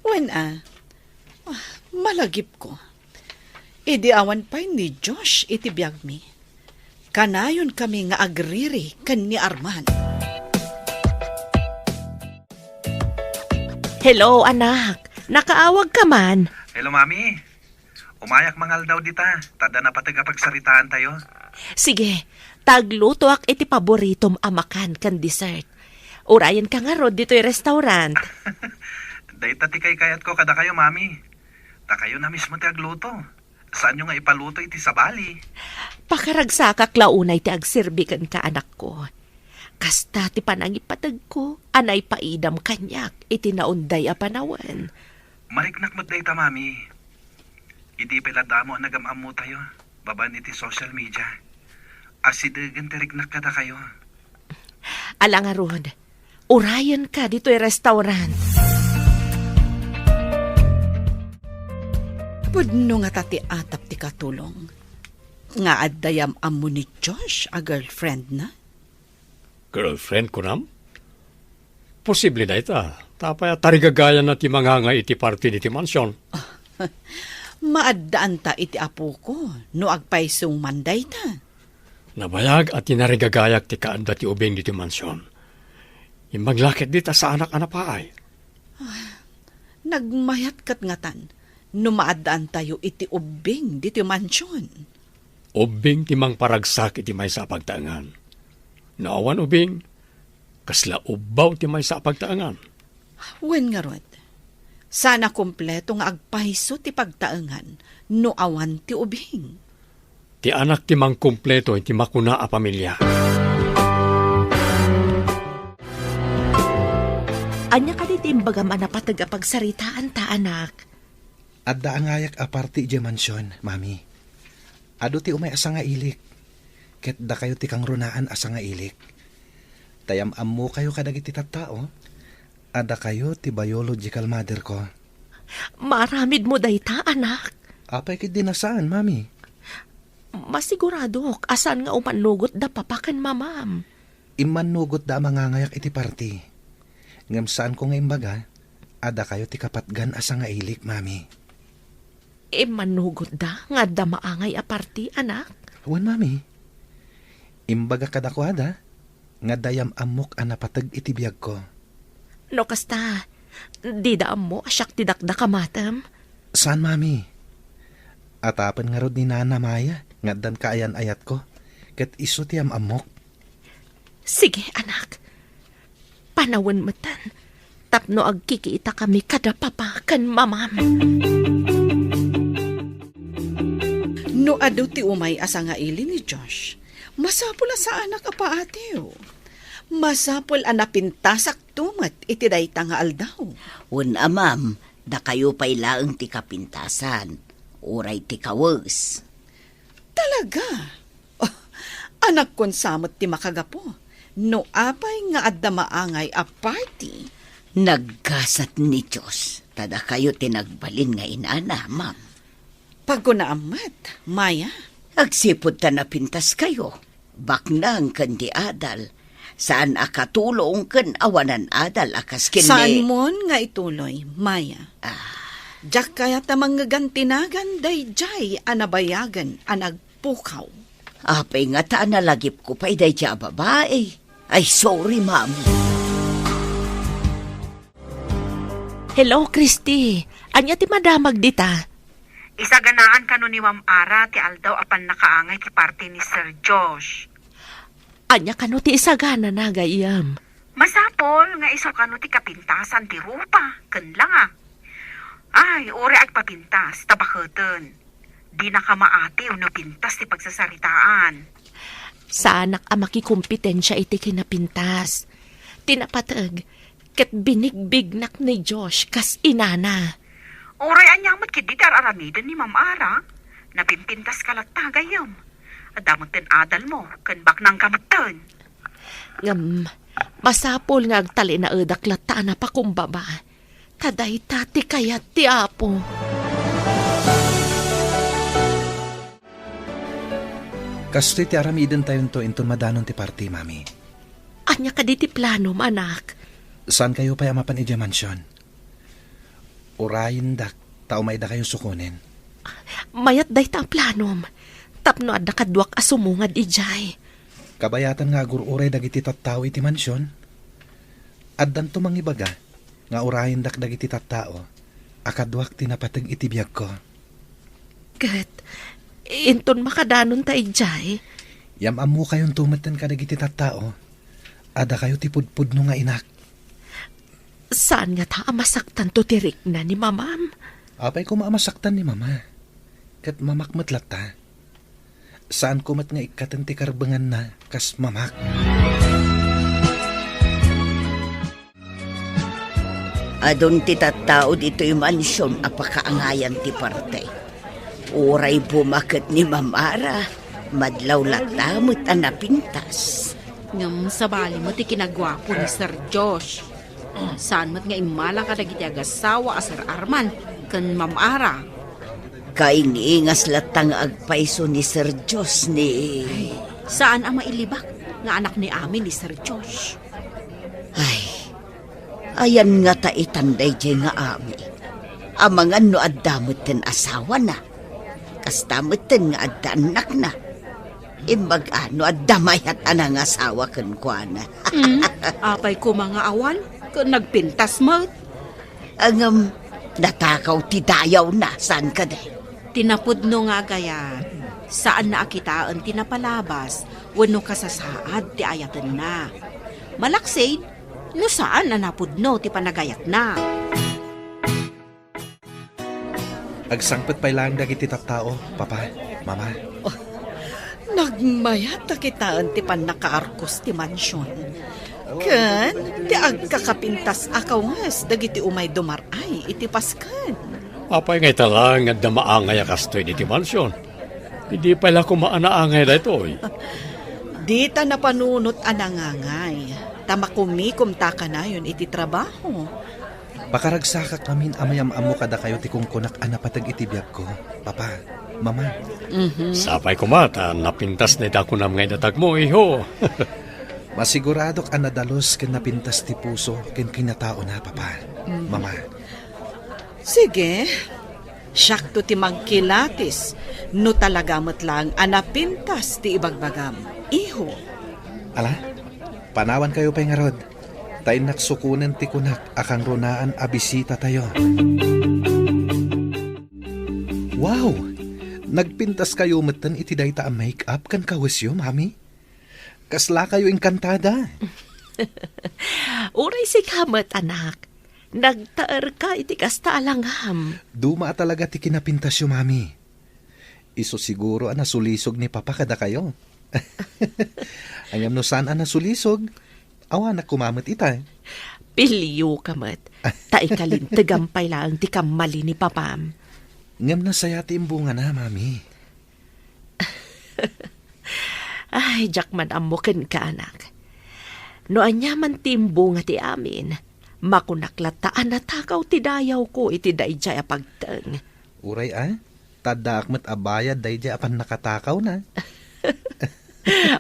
Wen a, ah, malagipko. Idi awan pay ni Josh iti biagmi, kanayonkami nga agriri ken ni Arman. Hello, anak. Nakaawagka man? Hello, Mami. Umayak mangaldaw dita, ta adda napateg a pagsaritaantayo. Sige, ta aglutoak iti paboritom a makan ken dessert. Urayenka ngarud ditoy restaurant. Dayta ti kaykayatko kadakayo, Mami. Ta kayo na mismo ti agluto. Saanyo nga ipaluto iti sabali? Pakaragsakak la unay ti agserbi kenka, anakko. Kasta ti panangipategko a naipaidam kaniak iti naunday a panawen. Mariknak met dayta, Mami. Idi pay la damo a nagam-ammotayo babaen iti social media, asidegen ti riknak kadakayo. Ala ngarud, urayenka ditoy restaurant. Pudno ngata ti atap ti katulong nga adda yam-ammo ni Josh a girlfriendna? Girlfriend, kunam? Posible dayta. Ta apay a tarigagayanna ti mangangay iti party ditoy mansion? Maaddaanta iti apoko no agpayso man dayta. Nabayag a tinarigagayak ti kaadda ti ubing ditoy mansion. Imbag la ketdi ta saanak a napaay. Nagmayat ket ngatan no maaddaantayo iti ubbing ditoy mansion. Ubbing ti mangparagsak iti maysa a pagtaengan. No awan ubbing, kasla ubbaw ti maysa a pagtaengan. Wen ngarud, saan a kompleto nga agpayso ti pagtaengan no awan ti ubing. Ti anak ti mangkompleto iti makuna a pamilia. Ania kadi ti imbagam a napateg a pagsaritaanta, anak? Adda angayak a party idiay mansion, Mami. Adu ti umay a sangailik, ket dakayo ti kangrunaan a sangailik. Ta yam-ammokayo kadagiti tattao a dakayo ti biological mother ko. Maaramidmo dayta, anak? Apay ketdi a saan, Mami? Masiguradok a saan nga umannugot da papa ken mamam. Immannugotda a mangangayak iti party. Ngem saanko nga imbaga a dakayo ti kapatgan a sangailik, Mami. Immannugotda nga adda maangay a parti, anak? Wen, Mami. Imbagak kadakuada nga adda yam-ammok a napateg iti biagko. No kasta, dida ammo a siak ti dakdak a matem? Saan, Mami. Atapen ngarud ni Nana Maya nga addan kaayan-ayatko, ket isu ti yam-ammok. Sige, anak. Panawen metten tapno agkikiitakami kada papa ken mamam. No adu ti umay a sangaili ni Josh, masapul a saanak a paatiw. Masapul a napintasakto met iti dayta nga aldaw. Wen a, ma'am, dakayo pay laeng ti kapintasan, uray ti kawes. Talaga? Oh, anakkon sa met ti makagapu. No apay nga adda maangay a party? Naggasat ni Dios, ta dakayo ti nagbalin nga inana, ma'am. Pagkunaam met, Maya. Agsipud ta napintaskayo, baknang ken di adal, saan a katulong ken awanan adal a kas ken ni Saanmon nga ituloy, Maya. Ah. Diak kayat a mangngegan ti nagan daydiay a nabayagen a nagpukaw. Apay ngata a nalagipko pay daydiay a babai? Ay, sorry, ma'am. Hello, Christy. Ania ti madamag dita? Isaganaan kano ni Ma'am Ara ti aldaw a pannakaangay ti party ni Sir Josh. Ania kano ti isaganana, gayyem? Masapul nga isu kano ti kapintasan ti rupa ken langa. Ay, uray agpapintas, ta baketen. Dinaka maatiw no pintas ti pagsasaritaan. Saanak a makikompetensia iti kinapintas. Ti napateg, ket binigbignak ni Josh kas inana. Uray ania met ketdi ti ar-aramiden ni Ma'am Ara, napimpintaska latta, gayyem. Adda metten adalmo, ken baknangka metten. Ngem, masapul nga agtalinaedak latta a napakumbaba. Ta dayta ti kayat ti Apo. Kastoy ti aramidentayonto inton madanon ti party, Mami. Ania kadi ti planom, anak? Saankayo pay a mapan idiay mansion? Urayendak ta umaydakayo sukonen. Mayat dayta a planom, tapno adda kaduak a sumungad idiay. Kabayatan nga agur-uray dagiti tattao iti mansion. Addanto mangibaga nga urayendak dagiti tattao a kaduak ti napateg iti biagko. Ket inton makadanonta idiay? Yam-ammokayonto metten kadagiti tattao a dakayo ti pudpudno nga inak. Saan ngata a masaktanto ti rikna ni mamam? Apay koma a masaktan ni mama. Ket mamak met latta. Saanko met nga ikkaten ti karbenganna kas mamak. Adun ti tattao ditoy mansion a pakaangayan ti party. Uray bumaket ni Ma'am Ara, madlaw latta met a napintas. Ngem sabali met ti kinaguapo ni Sir Josh. Saan met nga immala kadagiti agasawa a Sir Arman ken Ma'am Ara. Kaingingas latta nga agpayso ni Sir Josh ni Saan a mailibak nga anak ni Ami ni Sir Josh. Ay, ayan ngata itan daydiay nga Ami. Amangan no adda metten asawana. Kasta metten nga adda annakna. Imbag a no adda mayat a nangasawa kenkuana. Hmm, apay koma nga awan, ket nagpintas met. Ngem, natakaw ti dayawna, saan kadi? Ti napudno nga agayat, saanna a kitaen ti napalabas wenno kasasaad ti ayatenna. Malaksid, no saan a napudno ti panagayatna. Agsangpet pay laeng dagiti tattao, Papa, Mama. Oh, nagmayat a kitaen ti pannakaarkos ti mansion. Ken ti agkakapintas a kawes dagiti umay dumar-ay iti pasken. Apay nga ita laeng nga adda maangay a kastoy diti mansion? Idi pay la koma a naangay daytoy? Dita napanunot a nangangay, ta makumikomta kanayon iti trabaho. Pakaragsakak ngamin a mayam-ammo kadakayo ti kunkunak a napateg iti biagko, Papa, Mama. Mhm. Sapay koma ta napintas dayta kunam nga idatagmo, iho. Masiguradok a nadalus ken napintas ti puso ken kinataona, Papa, Mhm. Mama. Sige. Siakto ti mangkilatis no talaga met laeng a napintas ti ibagbagam, iho. Ala, panawankayo pay ngarud, ta innak sukonen ti kunak a kangrunaan a bisitatayo. Wow! Nagpintaskayo metten iti dayta a make-up ken kawesyo, Mami? Kaslakayo inkantada. Uray sika met, anak. Nagtaerka iti kasta a langam. Duma a talaga ti kinapintasyo, Mami. Isu siguro a nasulisog ni Papa kadakayo. Ngem no saan a nasulisog, awanak koma met ita. Pilioka met, ta ikalintegam pay laeng ti kammali ni Papam. Ngem nasaya ti imbungana, Mami. Ay, diak man ammo kenka, anak. No aniaman ti imbunga ti amin, makunak latta a natakaw ti dayawko iti daydiay a pagteng. Uray a, ta addaak met a bayad daydiay a pannakatakawna.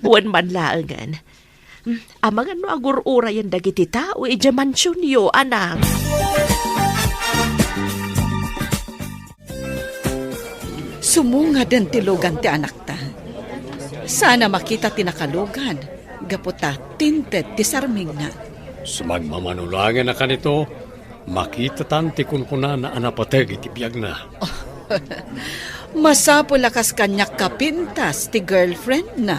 Wen man laengen. Hmm, amangan no agur-urayen dagiti tao idiay mansionyo, anak. Sumungaden ti lugan ti anakta. Saan a makita ti nakalugan, gapu ta tinted ti sarmingna. Sumagmamano laengen a kanito, makitatan ti kunkunana a napateg iti biagna. Masapul a kas kaniak kapintas ti girlfriendna.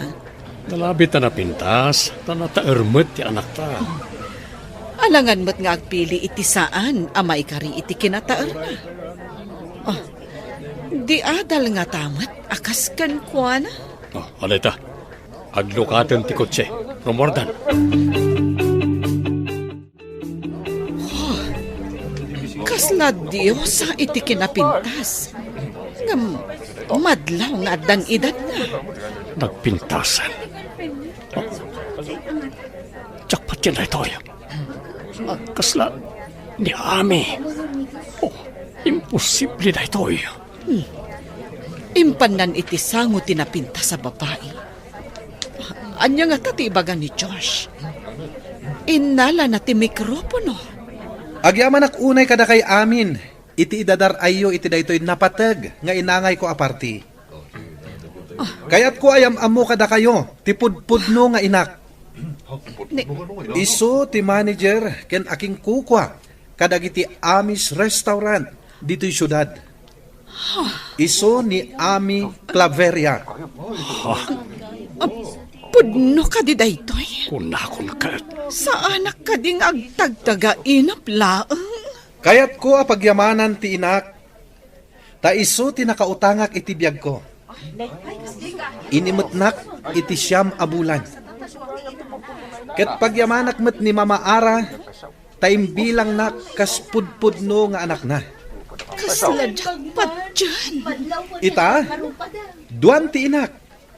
Nalabit a napintas, ta nataer met ti anakta. Alangan met nga agpili iti saan a maikari iti kinataerna. Ah, di adal ngata met a kas kenkuana. Oh, alita. Aglukaten ti kotse. Rumordan. Oh, kasla diosa iti kinapintas. Ngem madlaw nga addan edadna. Nagpintasan. Oh, jackpot yan daytoy. Kasla ni Ami. Oh, imposible daytoy. Hmm. Impannan iti sango ti napintas a babai. Ania ngata ti ibaga ni Josh? Innalana ti mikropono. Agyamanak unay kadakay amin iti idadar-ayyo iti daytoy napateg nga inangayko a parti. Kayatko a yam-ammo kadakayo ti pudpudno nga inak. Ni- Isu ti manager ken akinkukua kadagiti Amish restaurant ditoy siudad. Isu ni Ami Claveria. Ah, pudno kadi daytoy? Kunakon ket. Saanak kadi nga agtagtagainep laeng? Kayatko a pagyamanan ti inak, ta isu ti nakautangak iti biagko. Inimetnak iti siam a bulan. Ket pagyamanak met ni Mama Ara, ta imbilangnak kas pudpudno nga anakna. Kasla jackpot diay. Ita, duan ti inak,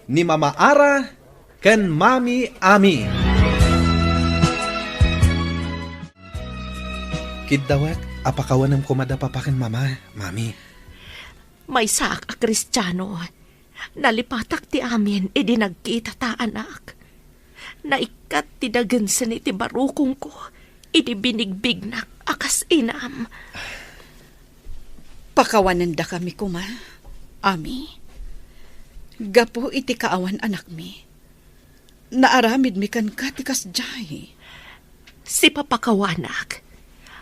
ni Mama Ara ken Mami Ami. Kiddawek a pakawanem koma da Papa ken Mama, Mami. Maysaak a Kristiano. Nalipatak ti amin idi nagkitata, anak. Naikkat ti dagensen iti barukongko idi binigbignak a kas inam. Pakawanendakami koma, Ami. Gapu iti kaawan anakmi, naaramidmi kenka ti kasdiay. Sipapakawanak,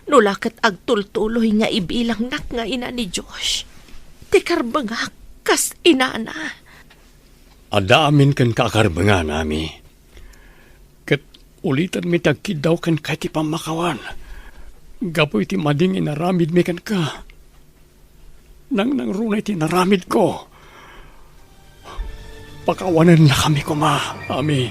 no la ket agtultuloy nga ibilangnak nga ina ni Josh ti karbengak kas inana. Adda amin kenka a karbengan, Ami. Ket ulitanmi ti agkiddaw kenka iti pammakawan gapu iti madi nga inaramidmi kenka. Nangnangruna iti inaramidko. Pakawanennakami koma, Ami.